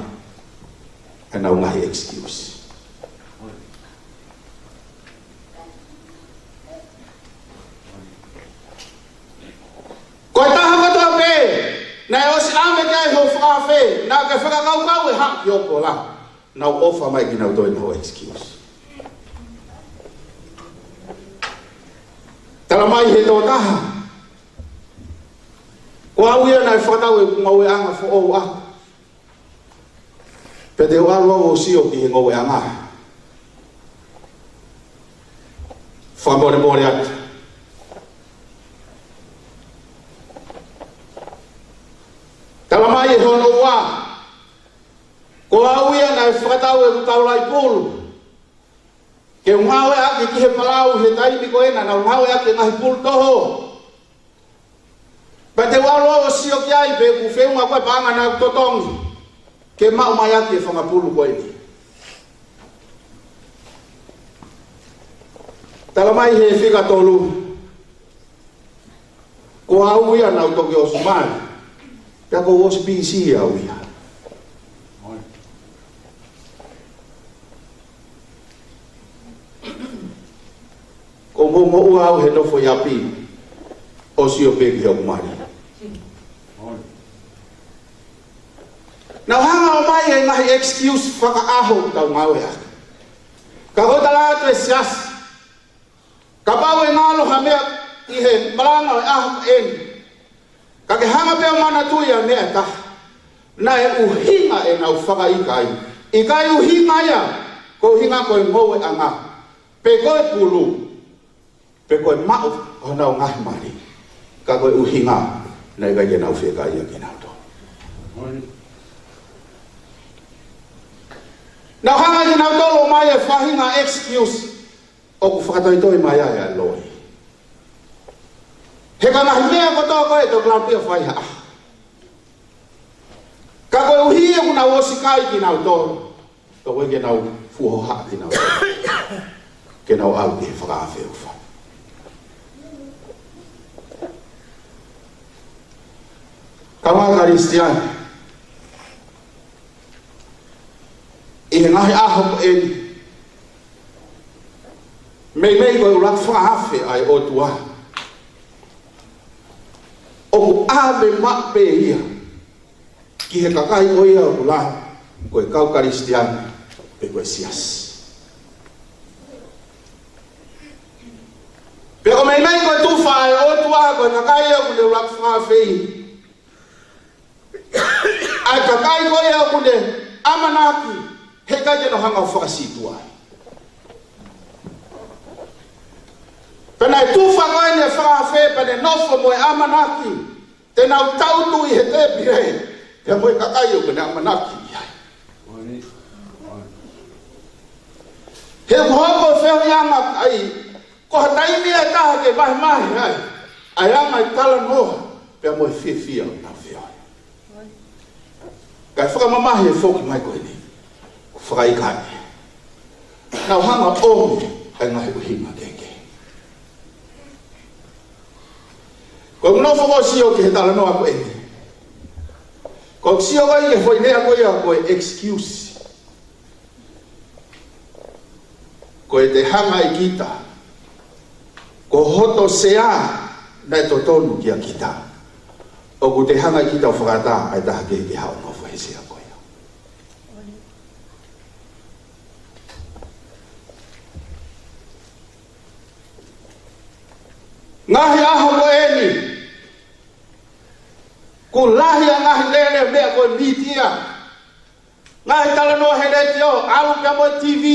ʻenau ngaahi excuse. Ko e taha kotoa pē naʻe ʻosi ʻave ki ai hoʻo fakaafe, naʻa ke fakakaukau ʻe haʻu ki hoʻo kolo, nau ʻofa mai kinautolu ʻenau excuse. Tala mai he tokotaha, ko au ia naʻe fakatau e ngoueʻanga foʻou ʻaʻaku. Pea te u ʻalu au ʻo sio ki he ngoueʻanga. Fakamolemole atu. Tala mai he hono ua, ko au ia naʻe fakatau e taulai pulu ke u ngāueʻaki ki he palau he taimi ko ē naʻa nau ngāueʻaki e ngaahi pulu toho. Pea te u ʻalu au ʻo sio ki ai pe ʻoku feʻunga ko e paʻanga naʻa ku totongi ke maʻu mai ʻaki e fanga pulu ko eni. Tala mai he fika tolu, ko au ia naʻa ku toki ʻosi mali, pea kuo u ʻosi pisi au ia. Ko momoʻua au he nofo ʻi ʻapi ʻo sio pē ki hoku mali. Nau hanga ʻo ʻomai e ngaahi excuse fakaʻaho ʻoku tau ngāueʻaki. Ka ko e tala atu e siasi, kapau ʻe ngalo ha meʻa ʻi he malanga ʻo e ʻaho eni, ka ke hanga pē ʻo manatuʻi ʻa e meʻa ʻe taha, naʻe ʻuhinga ʻenau fakaʻikaiʻi. ʻIkai ʻuhinga ia ko e ʻuhinga ko e ngoueʻanga, pe ko e pulu, pe ko e maʻu honau ngaahi mali. Ka ko e ʻuhinga naʻe ʻikai ke nau fiekaia kinautolu. Nau hanga kinautolu ʻo ʻomai e faʻahinga excuse ʻoku fakatoitoi mai ai ʻa e loi. He ko e ngaahi meʻa kotoa ko ē ʻe toki lava pē ʻo fai ha ʻaho. Ka koeʻuhi ʻoku nau ʻosi kai kinautolu, toe ke nau fuʻu hohaʻa kinautolu ke nau ʻalu ki he fakaafe ʻoku fai. Kāinga Kalisitiane, ʻi he ngaahi ʻaho ko eni, meimei ko e ʻuluaki fakaafe ʻa e ʻOtua, ʻoku ʻave maʻu pē ia ki he kakai ko ia ʻoku lau ko e kau Kalisitiane pe ko e siasi. Pea ʻoku meimei ko e tufa ʻa e ʻOtua ko e kakai ʻoku ne ʻuluaki fakaafeʻi, ʻa e kakai ko ia ʻoku ne ʻamanaki, heʻikai ke nau hanga ʻo fakasītuʻa. Pea naʻe tufa ko eni e fakaafe, pea ne nofo mo e ʻamanaki te nau tautuʻi he tēpile pea mo e kakai ʻoku ne ʻamanaki ai. He ʻoku hoko e feohiʻanga ai ko ha taimi ʻe taha ke vahevahe ai ʻa e anga e talanoa pea mo e fiefia ʻo ʻenau feohi. Kae fakamamahi e foki mai ko eni, ʻoku fakaʻikaiʻi. Nau hanga ʻo ʻomi ʻa e ngaahi ʻuhinga kehekehe. Ko e nofo ʻo sio ki he talanoa ko eni, ko e sio ko ē ki he foʻi lea ko ia ko e excuse. Ko ʻete hanga ʻe kita, ko hoto sea naʻe totonu kia kita, ʻoku te hanga ʻe kita ʻo fakaʻatā ʻa e taha kehe ke haʻu ʻo nofo he sea ko ia. Ngaahi ʻaho ko eni, kuo lahi ʻa e ngaahi lele meʻa ko e mītia, ngaahi talanoa he letiō, ʻalu pea mo e T V.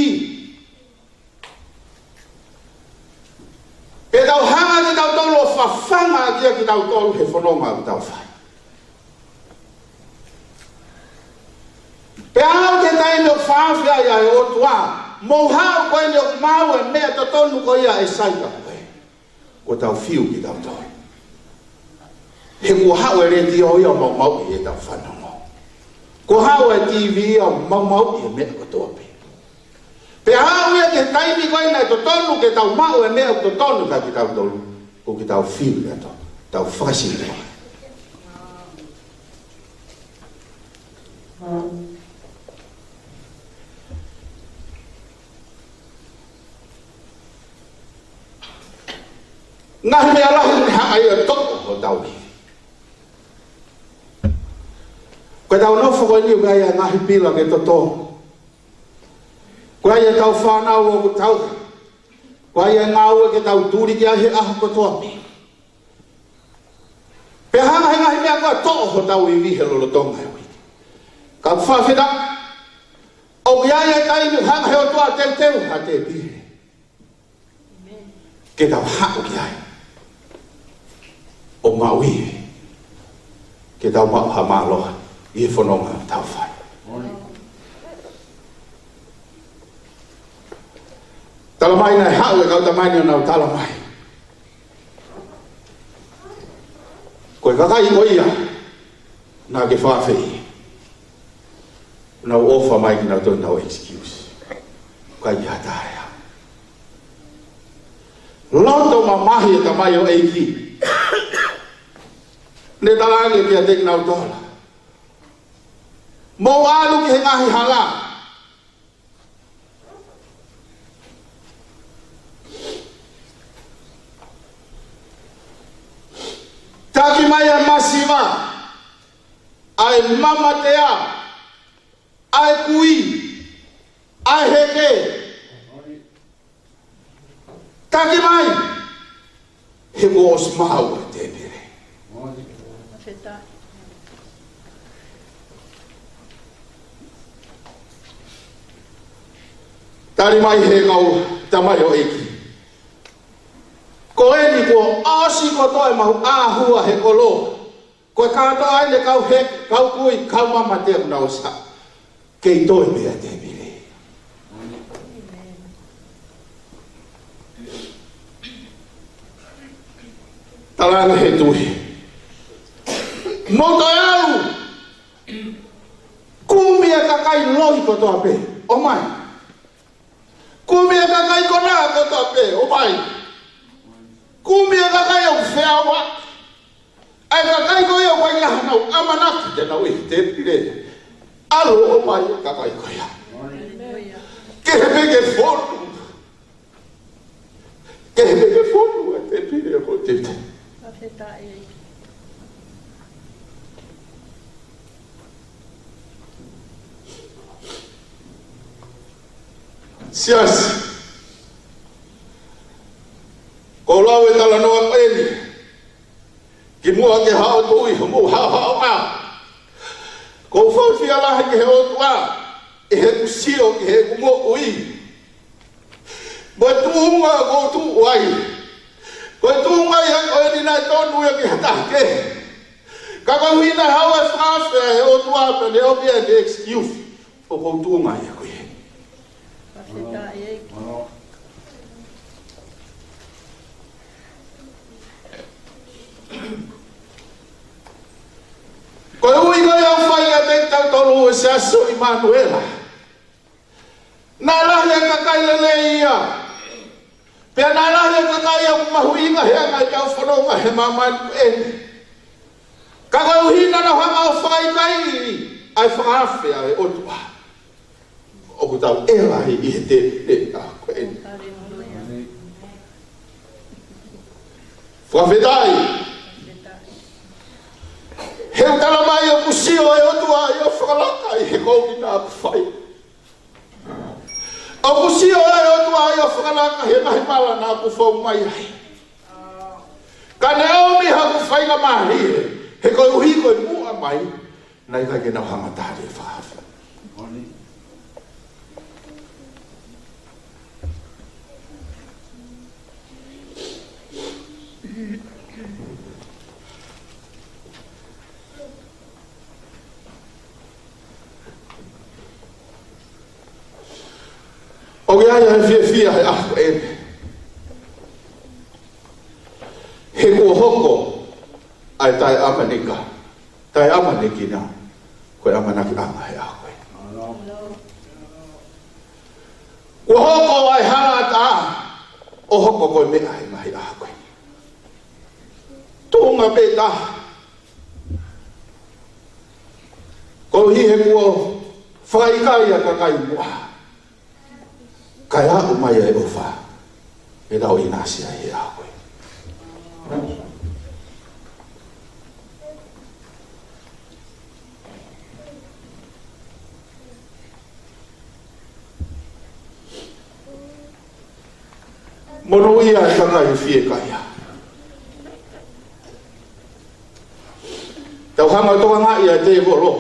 Pea tau hanga ʻe kitautolu ʻo fafanga ʻaki ʻa kitautolu he fononga ʻoku tau fai. Pea aʻu ki he taimi ʻoku fakaafeʻi ai ʻa e ʻOtua, mou haʻu ko eni ʻoku maʻu e meʻa totonu ko ia ʻe sai ka ko e. Kuo tau fiu kitautolu. He kuo haʻu e letiō ia ʻo maumauʻi ʻetau fanongo. Kuo haʻu e T V ia ʻo maumauʻi e meʻa kotoa pē. Pea aʻu ia ki he taimi ko ē naʻe totonu ke tau maʻu e meʻa ʻoku totonu kia kitautolu, kuo ke tau fiu ia ʻo tau fakasino. Ngaahi meʻa lahi ʻoku ne hanga ʻo toʻo hotau ivi. Ko ʻetau nofo ko eni ʻoku ʻi ai e ngaahi pila ke totonu. Ko ia ʻetau fānau ʻoku tau, ko ia e ngāue ke tau tuli ki ai he ʻaho kotoa pē. Pea hanga he ngaahi meʻa ko ē ʻo toʻo hotau ivi he lolotonga e uike. Ka ʻoku fakafetaʻi, ʻoku ʻi ai e taimi ʻoku hanga he ʻOtua ʻo teuteu ha tēpile ke tau haʻu ki ai ʻo maʻu ivi, ke tau maʻu ha mālohi ʻi he fononga ʻoku tau fai. Talamai naʻe haʻu e kau tamai ni ʻo nau talamai, ko e kakai ko ia naʻa ke fakaafeʻi, nau ʻofa mai ke nau toe nau excuse. ʻIkai ha taha ia. Loto mamahi e tamaioʻeiki. Ne talaange kiate kinautolu, mou ʻalu ki he ngaahi hala. Taki mai ʻa e masiva, ʻa e mamatea, ʻa e kui, ʻa e heke. Taki mai, he kuo ʻosi maʻu e tēpile. Tali mai he kau tamaioʻeiki, ko eni kuo ʻosi kotoa e maʻu ʻahua he kolo. Ko e kātoa ʻeni e kau heke, kau kui, kau mamatea kuo nau ʻosi haʻu. Kei toe pē ʻa e tēpile. Talaange he tuʻi, mou toe ʻalu. Kumi e kakai loi kotoa pē, ʻomai. Kumi e kakai konā kotoa pē, ʻomai. Kumi e kakai ʻoku feʻauaki. ʻA e kakai ko ia ʻoku ʻikai ha nau ʻamanaki te nau ʻi he tēpile, ʻalu ʻo ʻomai e kakai ko ia. Kehe pē ke fonu. Kehe pē ke fonu e tēpile ko e tēpile. Siasi, ko e lau e talanoa ko eni. Kimuʻa ke haʻu atu ʻi homou haʻohaʻo ʻa. Ko e fakafiefia lahi ki he ʻOtua, ʻi heʻeku sio ki heʻeku moʻui. Mo e tuʻunga ʻoku ou tuʻu ai. Ko e tuʻunga ia ko eni naʻe tonu ia ki ha taha kehe. Ka koeʻuhi naʻe haʻu e fakaafe ʻa e ʻOtua pea ne ʻomi e excuse. ʻOku ou tuʻunga ia ko ē. Fakafetaʻi ʻEiki. Ko e ui ko ia ʻoku fai kiate kitautolu e Siasi ʻo ʻImanuela. Naʻe lahi e kakai lelei ia. Pea naʻe lahi e kakai ia ʻoku mahuʻinga he anga ʻetau fononga he māmani ko eni. Ka koeʻuhi naʻa nau hanga ʻo fakaʻikaiʻi ʻa e fakaafe ʻa e ʻOtua. ʻoku tau ʻela ai ʻi he tēpile ʻa ko eni. Fakafetaʻi. He ʻoku tala mai ʻoku sio ʻa e ʻOtua ʻi hoʻo fakalaka ʻi he kovi naʻa ku fai. ʻOku sio ʻa e ʻOtua ʻi hoʻo fakalaka he ngaahi mala naʻa ku fou mai ai. Ka ne ʻomi haku faingamālie, he koeʻuhi ko e muʻa mai, naʻe ʻikai ke nau hanga tali e fakaafe. ʻOku ʻi ai ʻa e fiefia he ʻaho eni. He kuo hoko ʻa e taʻeʻamaneka, taʻeʻamanekina, ko e ʻamanakiʻanga he ʻaho eni. Kuo hoko ʻa e hala ʻatā ʻo hoko ko e meʻa he ngaahi ʻaho eni. Tuʻunga pē taha. Koeʻuhi he kuo fakaʻikaiʻi ʻa e kakai muʻa. Kae aʻu mai ʻa e ʻofa ke tau ʻinasi ai he ʻaho eni. Monūʻia e kakai fiekaia. Tau hanga ʻo tokangaʻi ʻa e tēvolo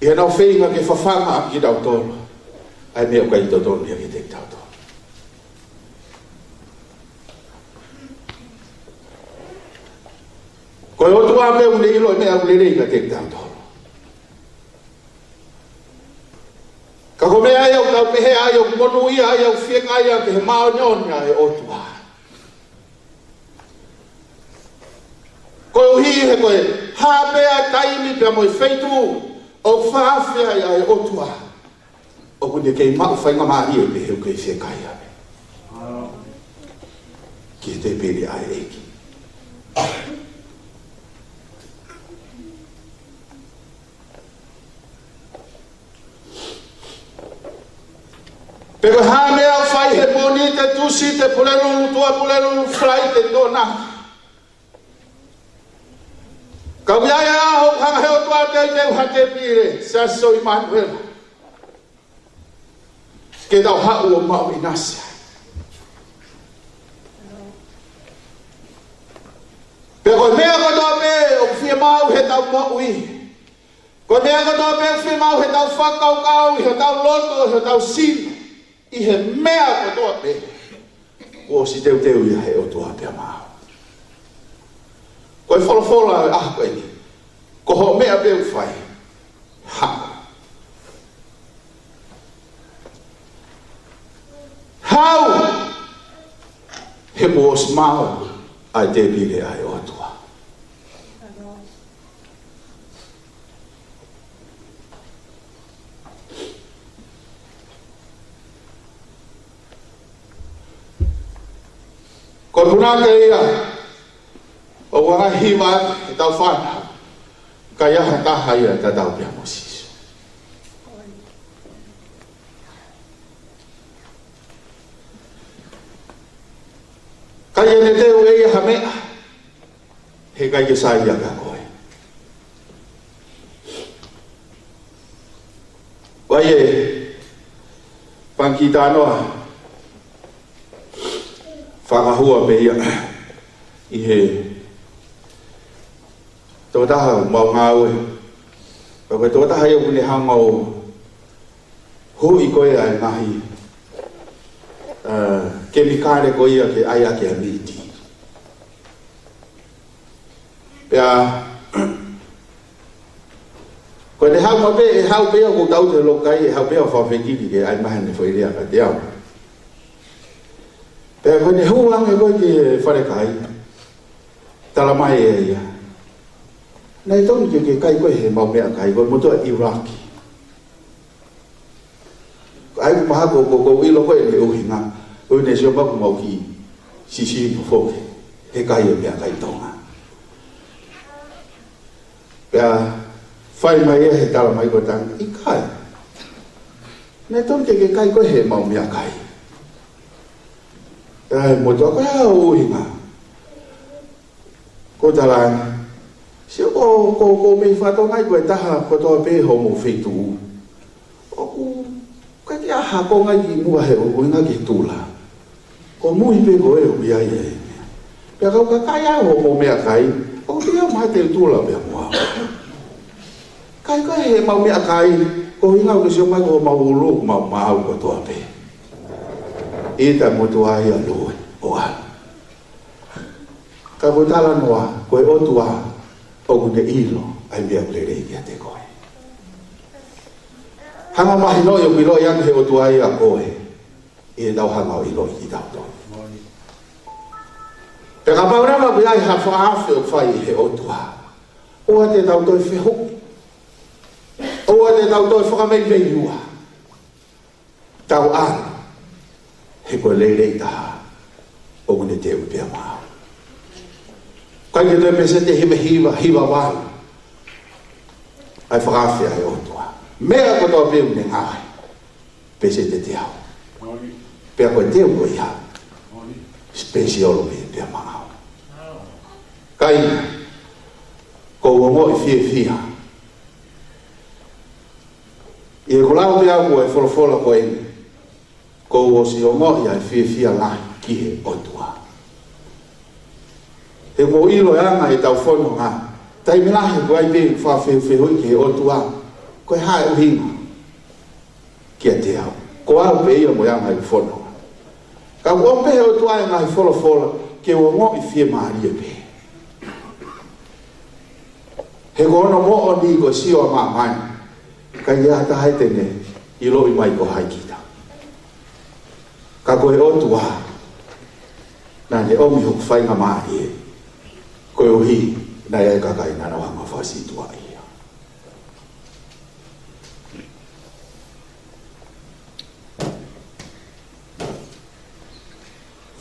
ʻi heʻenau feinga ke fafanga ʻaki kitautolu ʻa e meʻa ʻoku ʻikai totonu ia kiate kitautolu. Ko e ʻOtua pē ʻoku ne ʻilo e meʻa ʻoku lelei kiate kitautolu. Ka ko e meʻa ia ʻoku tau pehē ai ʻoku monūʻia ai ʻa e fiekaia ki he māʻoniʻoni ʻa e ʻOtua. Koeʻuhi he ko e hā pē ʻa e taimi pea mo e feituʻu ʻoku fakaafe ai ʻa e ʻOtua, ʻoku ne kei maʻu faingamālie pē he ʻoku kei fiekaia ki he tēpile ʻa e ʻEiki. Pe ko e hā e meʻa ʻoku fai he Mōnite, Tūsite, Pulelulu, Tuʻapulelulu, Falaite, Tokonaki. Ka ʻoku ʻi ai ʻa e ʻaho ʻoku hanga he ʻOtua ʻo teuteu ha tēpile, Siasi ʻo ʻImanuela, ke tau haʻu ʻo maʻu ʻinasi ai. Pea ko e meʻa kotoa pē ʻoku fiemaʻu heʻetau moʻui, ko e meʻa kotoa pē ʻoku fiemaʻu heʻetau fakakaukau, ʻi hotau loto, ʻi hotau sino, ʻi he meʻa kotoa pē, kuo ʻosi teuteu ia he ʻOtua pea maʻau. Ko e folofola ʻo e ʻaho ko eni, ko hoʻo meʻa pē ʻoku fai, haʻu. Haʻu, he kuo ʻosi maʻu ʻa e tēpile ʻa e ʻOtua. Ko e punake ia ʻoku anga hiva ʻetau fānau, ka ʻi ai ha taha ia tatau pea mo Sīsū. Ka ʻi heʻene teu ʻe ia ha meʻa, heʻikai ke saiʻia kia koe. ʻOku ʻi ai e fanga kiʻi talanoa fakahua pē ia ʻi he tokotaha ʻoku mau ngāue. Ko e tokotaha ia ʻoku ne hanga ʻo huʻi ko ē ʻa e ngaahi, ā, kemikale ko ia ke ʻai ʻaki ʻa e miti. Pea ko ʻene haʻu mai pē, ʻe haʻu pē ia ʻoku tau te lokai, ʻe haʻu pē ia ʻo fakafekiki ke ʻai mai haʻane foʻi lea kiate au. Pea ko ʻene hū ange ko ē ki he falekai, tala mai ʻe ia, naʻe tonu ke ke kai koe he mau meʻakai, ko e motuʻa ʻIulaki. ʻAi, ʻoku mahalo ko, ko, ko e ʻilo ko ē ʻene ʻuhinga, ko ʻene sio mai ʻoku mau kiʻi sisino foki he kai e meʻakai Tonga. Pea fai mai ia he tala mai ko e tangata, ʻikai. Naʻe tonu ke ke kai koe heʻemau meʻakai. ʻAi, motuʻa, ko e hā hoʻo ʻuhinga? Ko e talaange, sio, ko, ko, ko e meʻi fatongia ko e taha kotoa pē hoʻomou feituʻu. ʻOku ʻikai ke ʻi ai ha konga ki muʻa he ʻuhinga ki he tula. Ko e mui pē ko ē ʻoku ʻi ai e meʻa. Pea ka u ka kai au hoʻomou meʻakai, ʻoku ʻikai ke u mate u tula pea mo au. Kai koe heʻemau meʻakai, ko e ʻuhinga ʻoku ke sio mai ko homau ʻulu, mau maau kotoa pē. ʻIta, motuʻa, ia, lue ʻo ʻalu. Ka ko e talanoa, ko e ʻOtua ʻoku ne ʻilo ʻa e meʻa ʻoku lelei kiate koe. Hanga ʻo mahinoʻi ʻoku ʻiloʻi ange he ʻOtua ia koe, ʻi heʻetau hanga ʻo ʻiloʻi kitautolu. Pea kapau leva ʻoku ʻi ai ha fakaafe ʻoku fai ʻe he ʻOtua, ʻoua te tau toe fehuʻi. ʻOua te tau toe fakameimeiua. Tau ʻalu, he ko e lelei taha ʻoku ne teuʻi pea maʻau. ʻIkai ke toe peseti hiva hiva, hiva valu ʻa e fakaafe ʻa e ʻOtua. Meʻa kotoa pē ʻoku ne ngāue, peseti teau. Pea ko e teu ko ia, special pē pea maʻau. Kāinga, ʻoku ou ongoʻi fiefia ʻi heʻeku lau pē au ko e folofola ko eni, kuo u ʻosi ongoʻi ʻa e fiefia lahi ki he ʻOtua. He ʻoku ou ʻilo e anga ʻetau fononga, taimi lahi ʻoku ʻi ai pē ʻeku fakafehufehuʻi ki he ʻOtua, ko e hā e ʻuhinga kiate au? Ko au pē ia mo e anga ʻeku fononga. Ka ʻoku ʻomi pē ʻe he ʻOtua e ngaahi folofola ke u ongoʻi fiemālie pē. He ko hono moʻoni ko e sio ʻa māmani, ʻikai ha taha ia te ne ʻiloʻi mai ko hai kita. Ka ko e ʻOtua naʻa ne ʻomi hoku faingamālie, koeʻuhi naʻe ʻi ai e kakai naʻa nau hanga ʻo fakasītuʻaʻi au.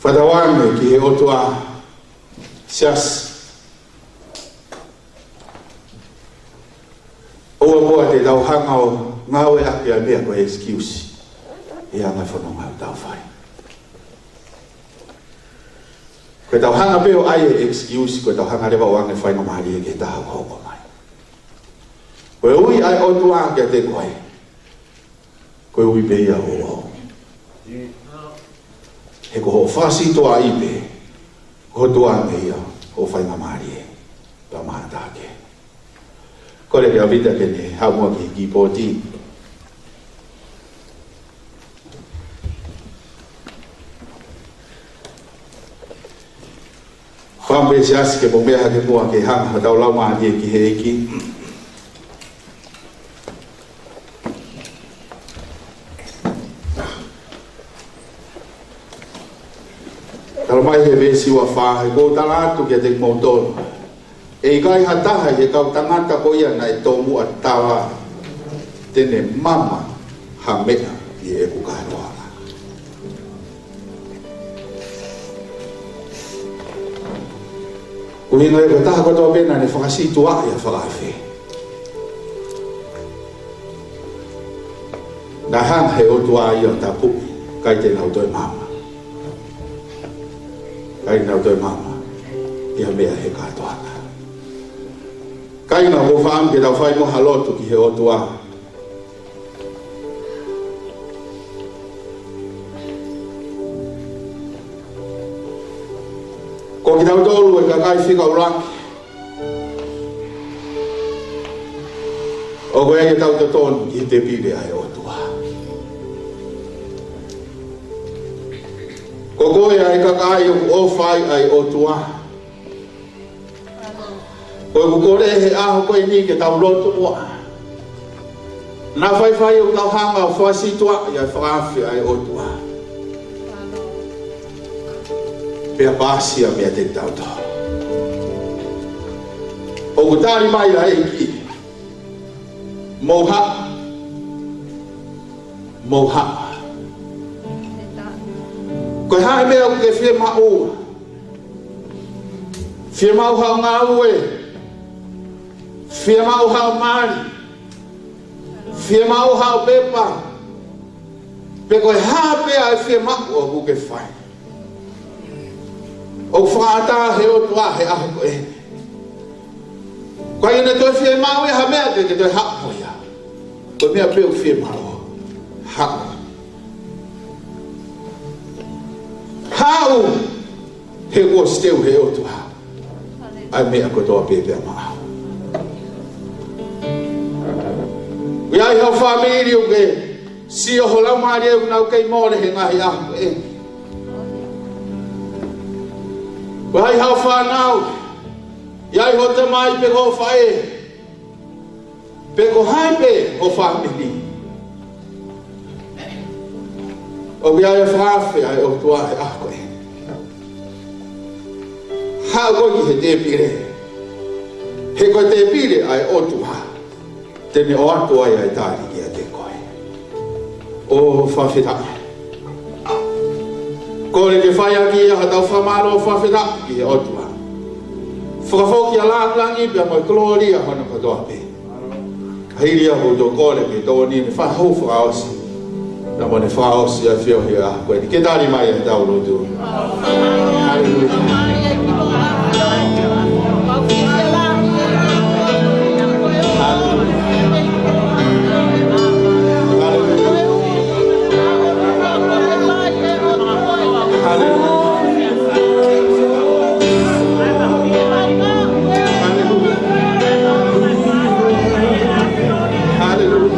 Fakatauange ki he ʻOtua, siasi. ʻOua muʻa te tau hanga ʻo ngāueʻaki ʻa e meʻa ko e excuse ʻi he anga e fononga ʻoku tau fai. Ko ʻetau hanga pē ʻo ʻai e excuse, ko ʻetau hanga leva ʻo ʻoange faingamālie ki he taha ʻoku hoko mai. Ko e ui ʻa e ʻOtua kiate koe, ko e ui pē ia ʻoʻou. He ko hoʻo fakasītuʻaʻi pē, ko hoʻo tukuange ia hoʻo faingamālie, pea mahalo te ke kole kia Vita ke ne haʻu muʻa ki he kīpooti. Fakaʻamu pē siasi ke mou meʻa hake muʻa ke hanga hotau laumālie ki he ʻEiki. Talamai he veesi ua fā, he ʻoku ou tala atu kiate kimoutolu, ʻe ʻikai ha taha ʻi he kau tangata ko ia naʻe tomuʻa tala te ne mama ha meʻa ʻi heʻeku kātoanga. ʻUhinga ia ko e taha kotoa pē naʻa ne fakasītuʻaʻi ʻa e fakaafe, naʻe hanga he ʻOtua ia ʻo tapuʻi, ʻikai te nau toe mama. ʻIkai te nau toe mama ʻi ha meʻa he kātoanga. Kāinga, ʻoku ou fakaʻamu ke tau fai muʻa ha lotu ki he ʻOtua. Ko kitautolu e kakai fika ʻuluaki, ʻoku ʻi ai ʻetau totonu ki he tēpile ʻa e ʻOtua. Ko koe ʻa e kakai ʻoku ʻofa ai ʻa e ʻOtua. Ko ʻeku kole he ʻaho ko eni ke tau lotu muʻa. Naʻa faifai ʻoku tau hanga ʻo fakasītuʻaʻi ʻa e fakaafe ʻa e ʻOtua, pea paasi ia meiate kitautolu. ʻOku tali mai ʻa e ʻEiki, mou haʻu, mou haʻu. Ko e hā e meʻa ʻoku ke fiemaʻu? Fiemaʻu haʻo ngāue? Fiemaʻu haʻo mali? Fiemaʻu haʻo pepa? Pe ko e hā pē ʻa e fiemaʻu ʻoku ke fai, ʻoku fakaʻatā he ʻOtua he ʻaho ko ē. Ko ia naʻe toe fiemaʻu ia ha meʻa te ke toe haʻu mo ia. Ko e meʻa pē ʻoku fiemaʻu, haʻu. Haʻu. He kuo ʻosi teu he ʻOtua ʻa e meʻa kotoa pē pea maʻau. ʻOku ʻi ai hao fāmili ʻoku ke sio ho laumālie ʻoku nau kei mole he ngaahi ʻaho ko ē. ʻOku ʻi ai hao fānau, ʻi ai ho tamai pe ko ho faʻē, pe ko hai pē ho fāmili, ʻoku ʻi ai e fakaafe ʻa e ʻOtua he ʻaho ko ē. Haʻu koe ki he tēpile. He ko e tēpile ʻa e ʻOtua te ne ʻoatu ai ʻa e tali kiate koe. ʻO fakafetaʻi. Kole ke fai ʻaki ia haʻatau fakamālō fakafetaʻi ki he ʻOtua. Fakafoki ʻa e lāngilangi pea mo e kolōlia hono kotoa pē. Hili ia ʻoku tau kole ke tokoni ne fakahū fakaʻosi. Naʻa mo ne fakaʻosi ʻa e feohi ʻa ko eni. Ke tali mai ʻetau lotu. Haleluia. Haleluia. Haleluia.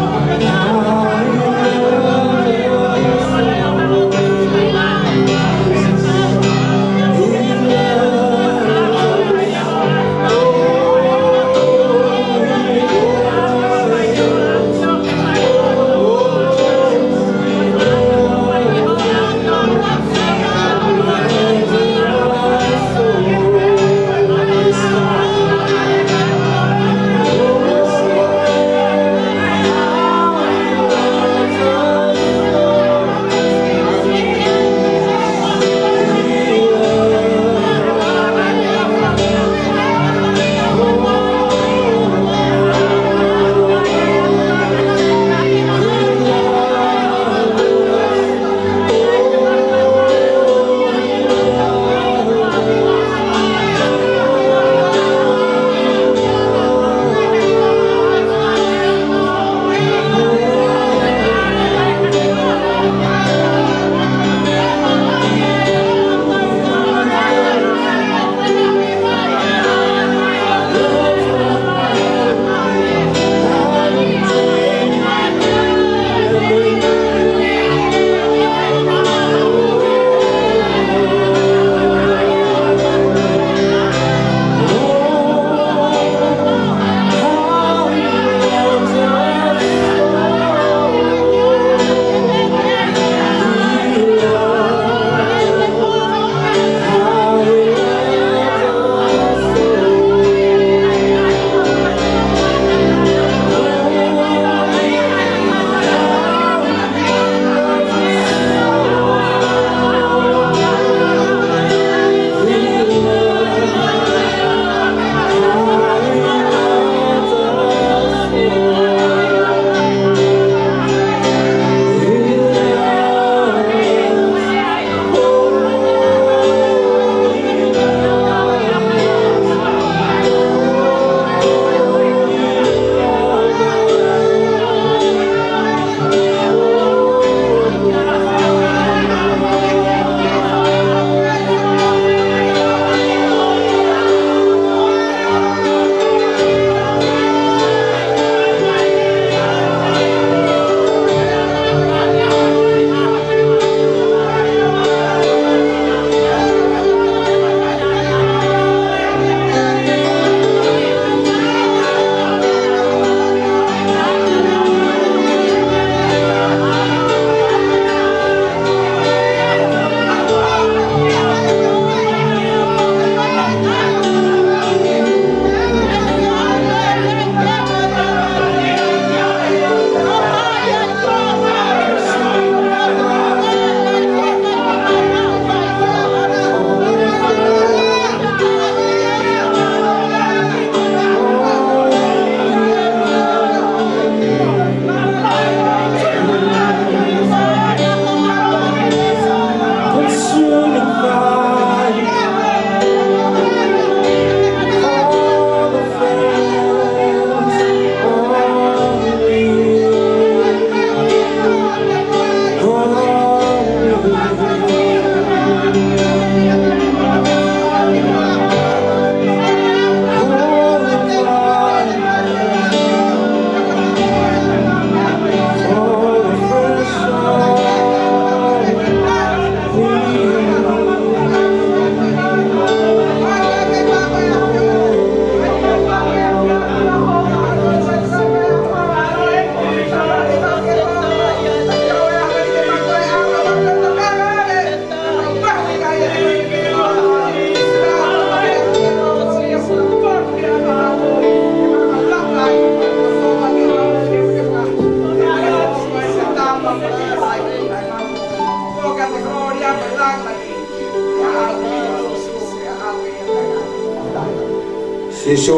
Sīsū,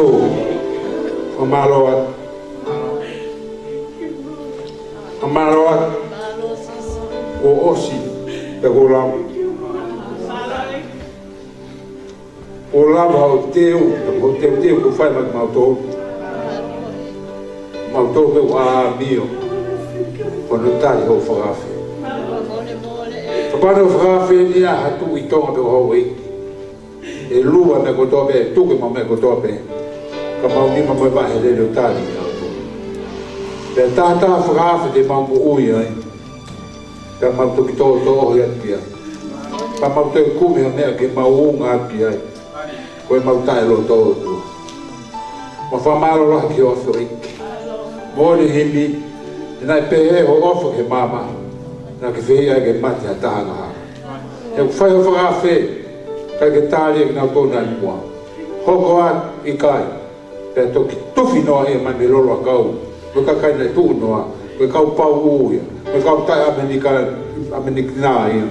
fakamālō atu. Fakamālō atu. Kuo ʻosi, pea kuo lava. Kuo lava hoʻo teu, hoʻo teuteu kuo fai maʻa kimautolu. Kimautolu ke ʻoua ʻe ʻilo hono tali hoʻo fakaafe. Kapau naʻe fakaafe ni ʻa ha tuʻi Tonga pe ko ha houʻeiki, ʻe lua meʻa kotoa pē, tuku e meʻa kotoa pē. Ka mau nima mo e vaʻa he lele ʻo tali ʻa e ʻOtua. Pea taha taha fakaafe te mau moʻui ai. Pea mau toki tōtōʻohi atu ki ai. Pea mau toe kumi ha meʻa ke mau unga atu ki ai. Ko e mau taʻeloto ʻOtua. Mau fakamālō lahi ki hoʻo ʻafioʻi. Mo e himi, naʻe pehē hoʻo ʻofa ki he māmani. Naʻa ke fehiʻa ai ke mate ha taha angahala. He ʻoku fai hoʻo fakaafe, ʻikai ke tali ʻe kinautolu naʻe muʻa. Hoko atu ʻikai, pea toki tufi noa ia mai mei he lolo ʻakau. Ko e kakai naʻe tuʻu noa, ko e kau pauʻu ia, ko e kau taʻe-ʻAmelika-, ʻAmelika ia.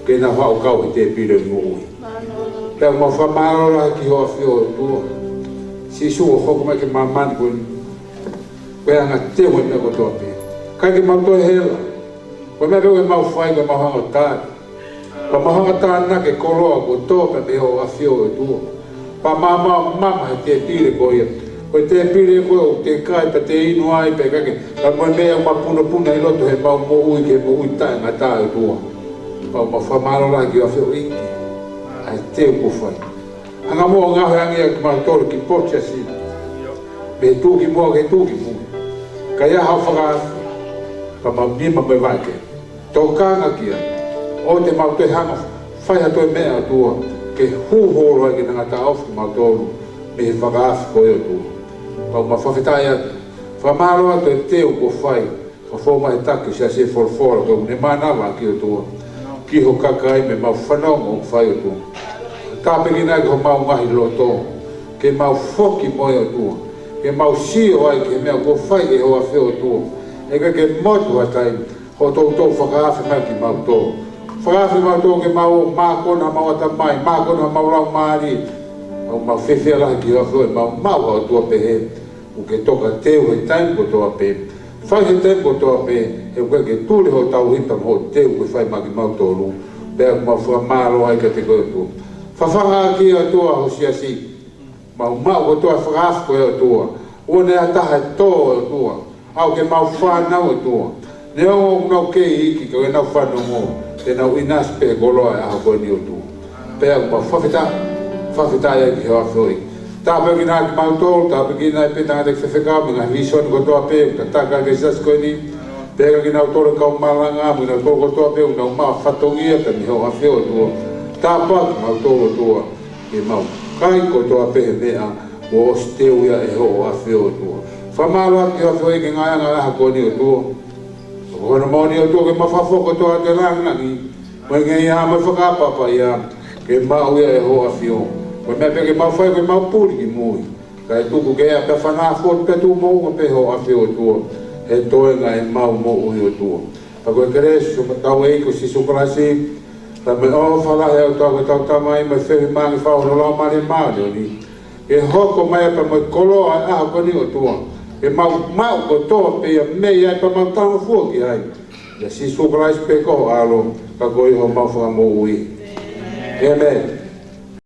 Ke nau haʻu ʻo kau he tēpile moʻui. Pea mau fakamālō lahi ki hoʻo ʻafio ʻOtua. Sīsū ʻoku hoko mai ki māmani ko eni. Ko e anga teu e meʻa kotoa pē. ʻIkai ke mau toe hela. Ko e meʻa pē ʻoku mau fai, ko e mau hanga ʻo tali. Pea mau hanga ʻo tānaki e koloa kuo tō pē mei hoʻo ʻafio ʻOtua. Pea mau maʻu mama he tēpile ko ia. Ko e tēpile ko ē ʻoku te kai pea te inu ai pea ʻikai ke. Pea mo e meʻa ʻoku mapunopuna ʻi loto he mau moʻui ke moʻui taʻengata ʻOtua. Pea mau fakamālō lahi ki hoʻo ʻafioʻi. ʻA e teu kuo fai. Hanga muʻa ʻo ngaohi ange ʻa kimautolu ki he potu siasi. Mei he tuʻu ki muʻa ki he tuʻu ki mui. Ka ʻi ai haʻo fakaafe. Pea mau nima mo e vaʻa ke tokanga ki ai. ʻOua te mau toe hanga ʻo fai ha toe meʻa ʻOtua. Ke hū holo ai ke ngata ʻofa kimautolu. Mei he fakaafe ko ē ʻOtua. Pea mau fakafetaʻi atu. Fakamālō atu e teu kuo fai. Ka fou mai he taki siasi e folofola ko ē ʻoku ne mānava ki ʻOtua. Ki ho kakai mei he mau fanongo ʻoku fai ʻOtua. Tāpuekina ki homau ngaahi loto. Ke mau foki mo e ʻOtua. Ke mau sio ai ki he meʻa kuo fai ʻe hoʻo ʻafio ʻOtua. ʻIkai ke motu ha taimi. Hoʻo toutou fakaafe mai kimautolu. Fakaafe kimautolu ke mau mākona homau ʻatamai. Mākona homau laumālie. Mau, mau fiefia lahi ki hoʻo ʻafio ʻe mau, mau ha ʻOtua pehē. ʻOku ke toka teu he taimi kotoa pē. Fai he taimi kotoa pē, he ʻoku ʻikai ke tuli hoʻo tauhi pea mo hoʻo teu kuo fai maʻa kimautolu. Pea ʻoku mau fakamālō ai kiate koe ʻOtua. Fafangaʻaki ʻOtua ho siasi. Mau maʻu kotoa fakaafe ko ē ʻOtua. ʻOua naʻa ʻi ai ha taha ʻe tō ʻOtua. ʻAu ke mau fānau ʻOtua. Neongo ʻoku nau kei iiki ka ʻoku nau fanongo, te nau ʻinasi pē he koloa ʻo e ʻaho ko eni ʻOtua. Pea ʻoku mau fakafetaʻi, fakafetaʻi ai ki hoʻo ʻafioʻi. Tāpuekina kimautolu, tāpuekina ai pē tangataʻeiki faifekau, mo e ngaahi vīsone kotoa pē, ʻoku tataki ki he siasi ko eni. Pea kiate kinautolu kau malanga, mo kinautolu kotoa pē, ʻoku nau maʻu fatongia, pea mei hoʻo ʻafio ʻOtua. Tāpuakiʻi kimautolu ʻOtua. Ke mau kai kotoa pē he meʻa, kuo ʻosi teu ia ʻe hoʻo ʻafio ʻOtua. Fakamālō atu ki hoʻo ʻafioʻi ki he ngaahi anga ʻaho ko eni ʻOtua. Ko hono moʻoni ʻOtua ke mau fakafoki kotoa atu e langilangi. Mo e ngeia mo e fakaʻapaʻapa ia, ke maʻu ia ʻe hoʻo ʻafio. Ko e meʻa pē ke mau fai, ke mau puli ki mui. Kae tuku ke ʻa pea fanafo pea tuʻu moʻunga pē hoʻo ʻafio ʻOtua. He toenga ʻemau moʻui ʻOtua. Pea ko e kelesi ʻa hotau ʻEiki ko Sīsū Kalaisi, pea mo e ʻofa lahi ʻa e ʻOtua ko hotau Tamai, mo e feohi maʻangaʻi ʻa hono Laumālie Māʻoniʻoni. Ke hoko mai pea mo e koloa ʻo e ʻaho ko eni ʻOtua. Ke mau maʻu kotoa pē ia mei ai pea mau talangofua ki ai. ʻIa Sīsū Kalaisi pē ko ho ʻAlo, ka ko homau Fakamoʻui. ʻĒmeni.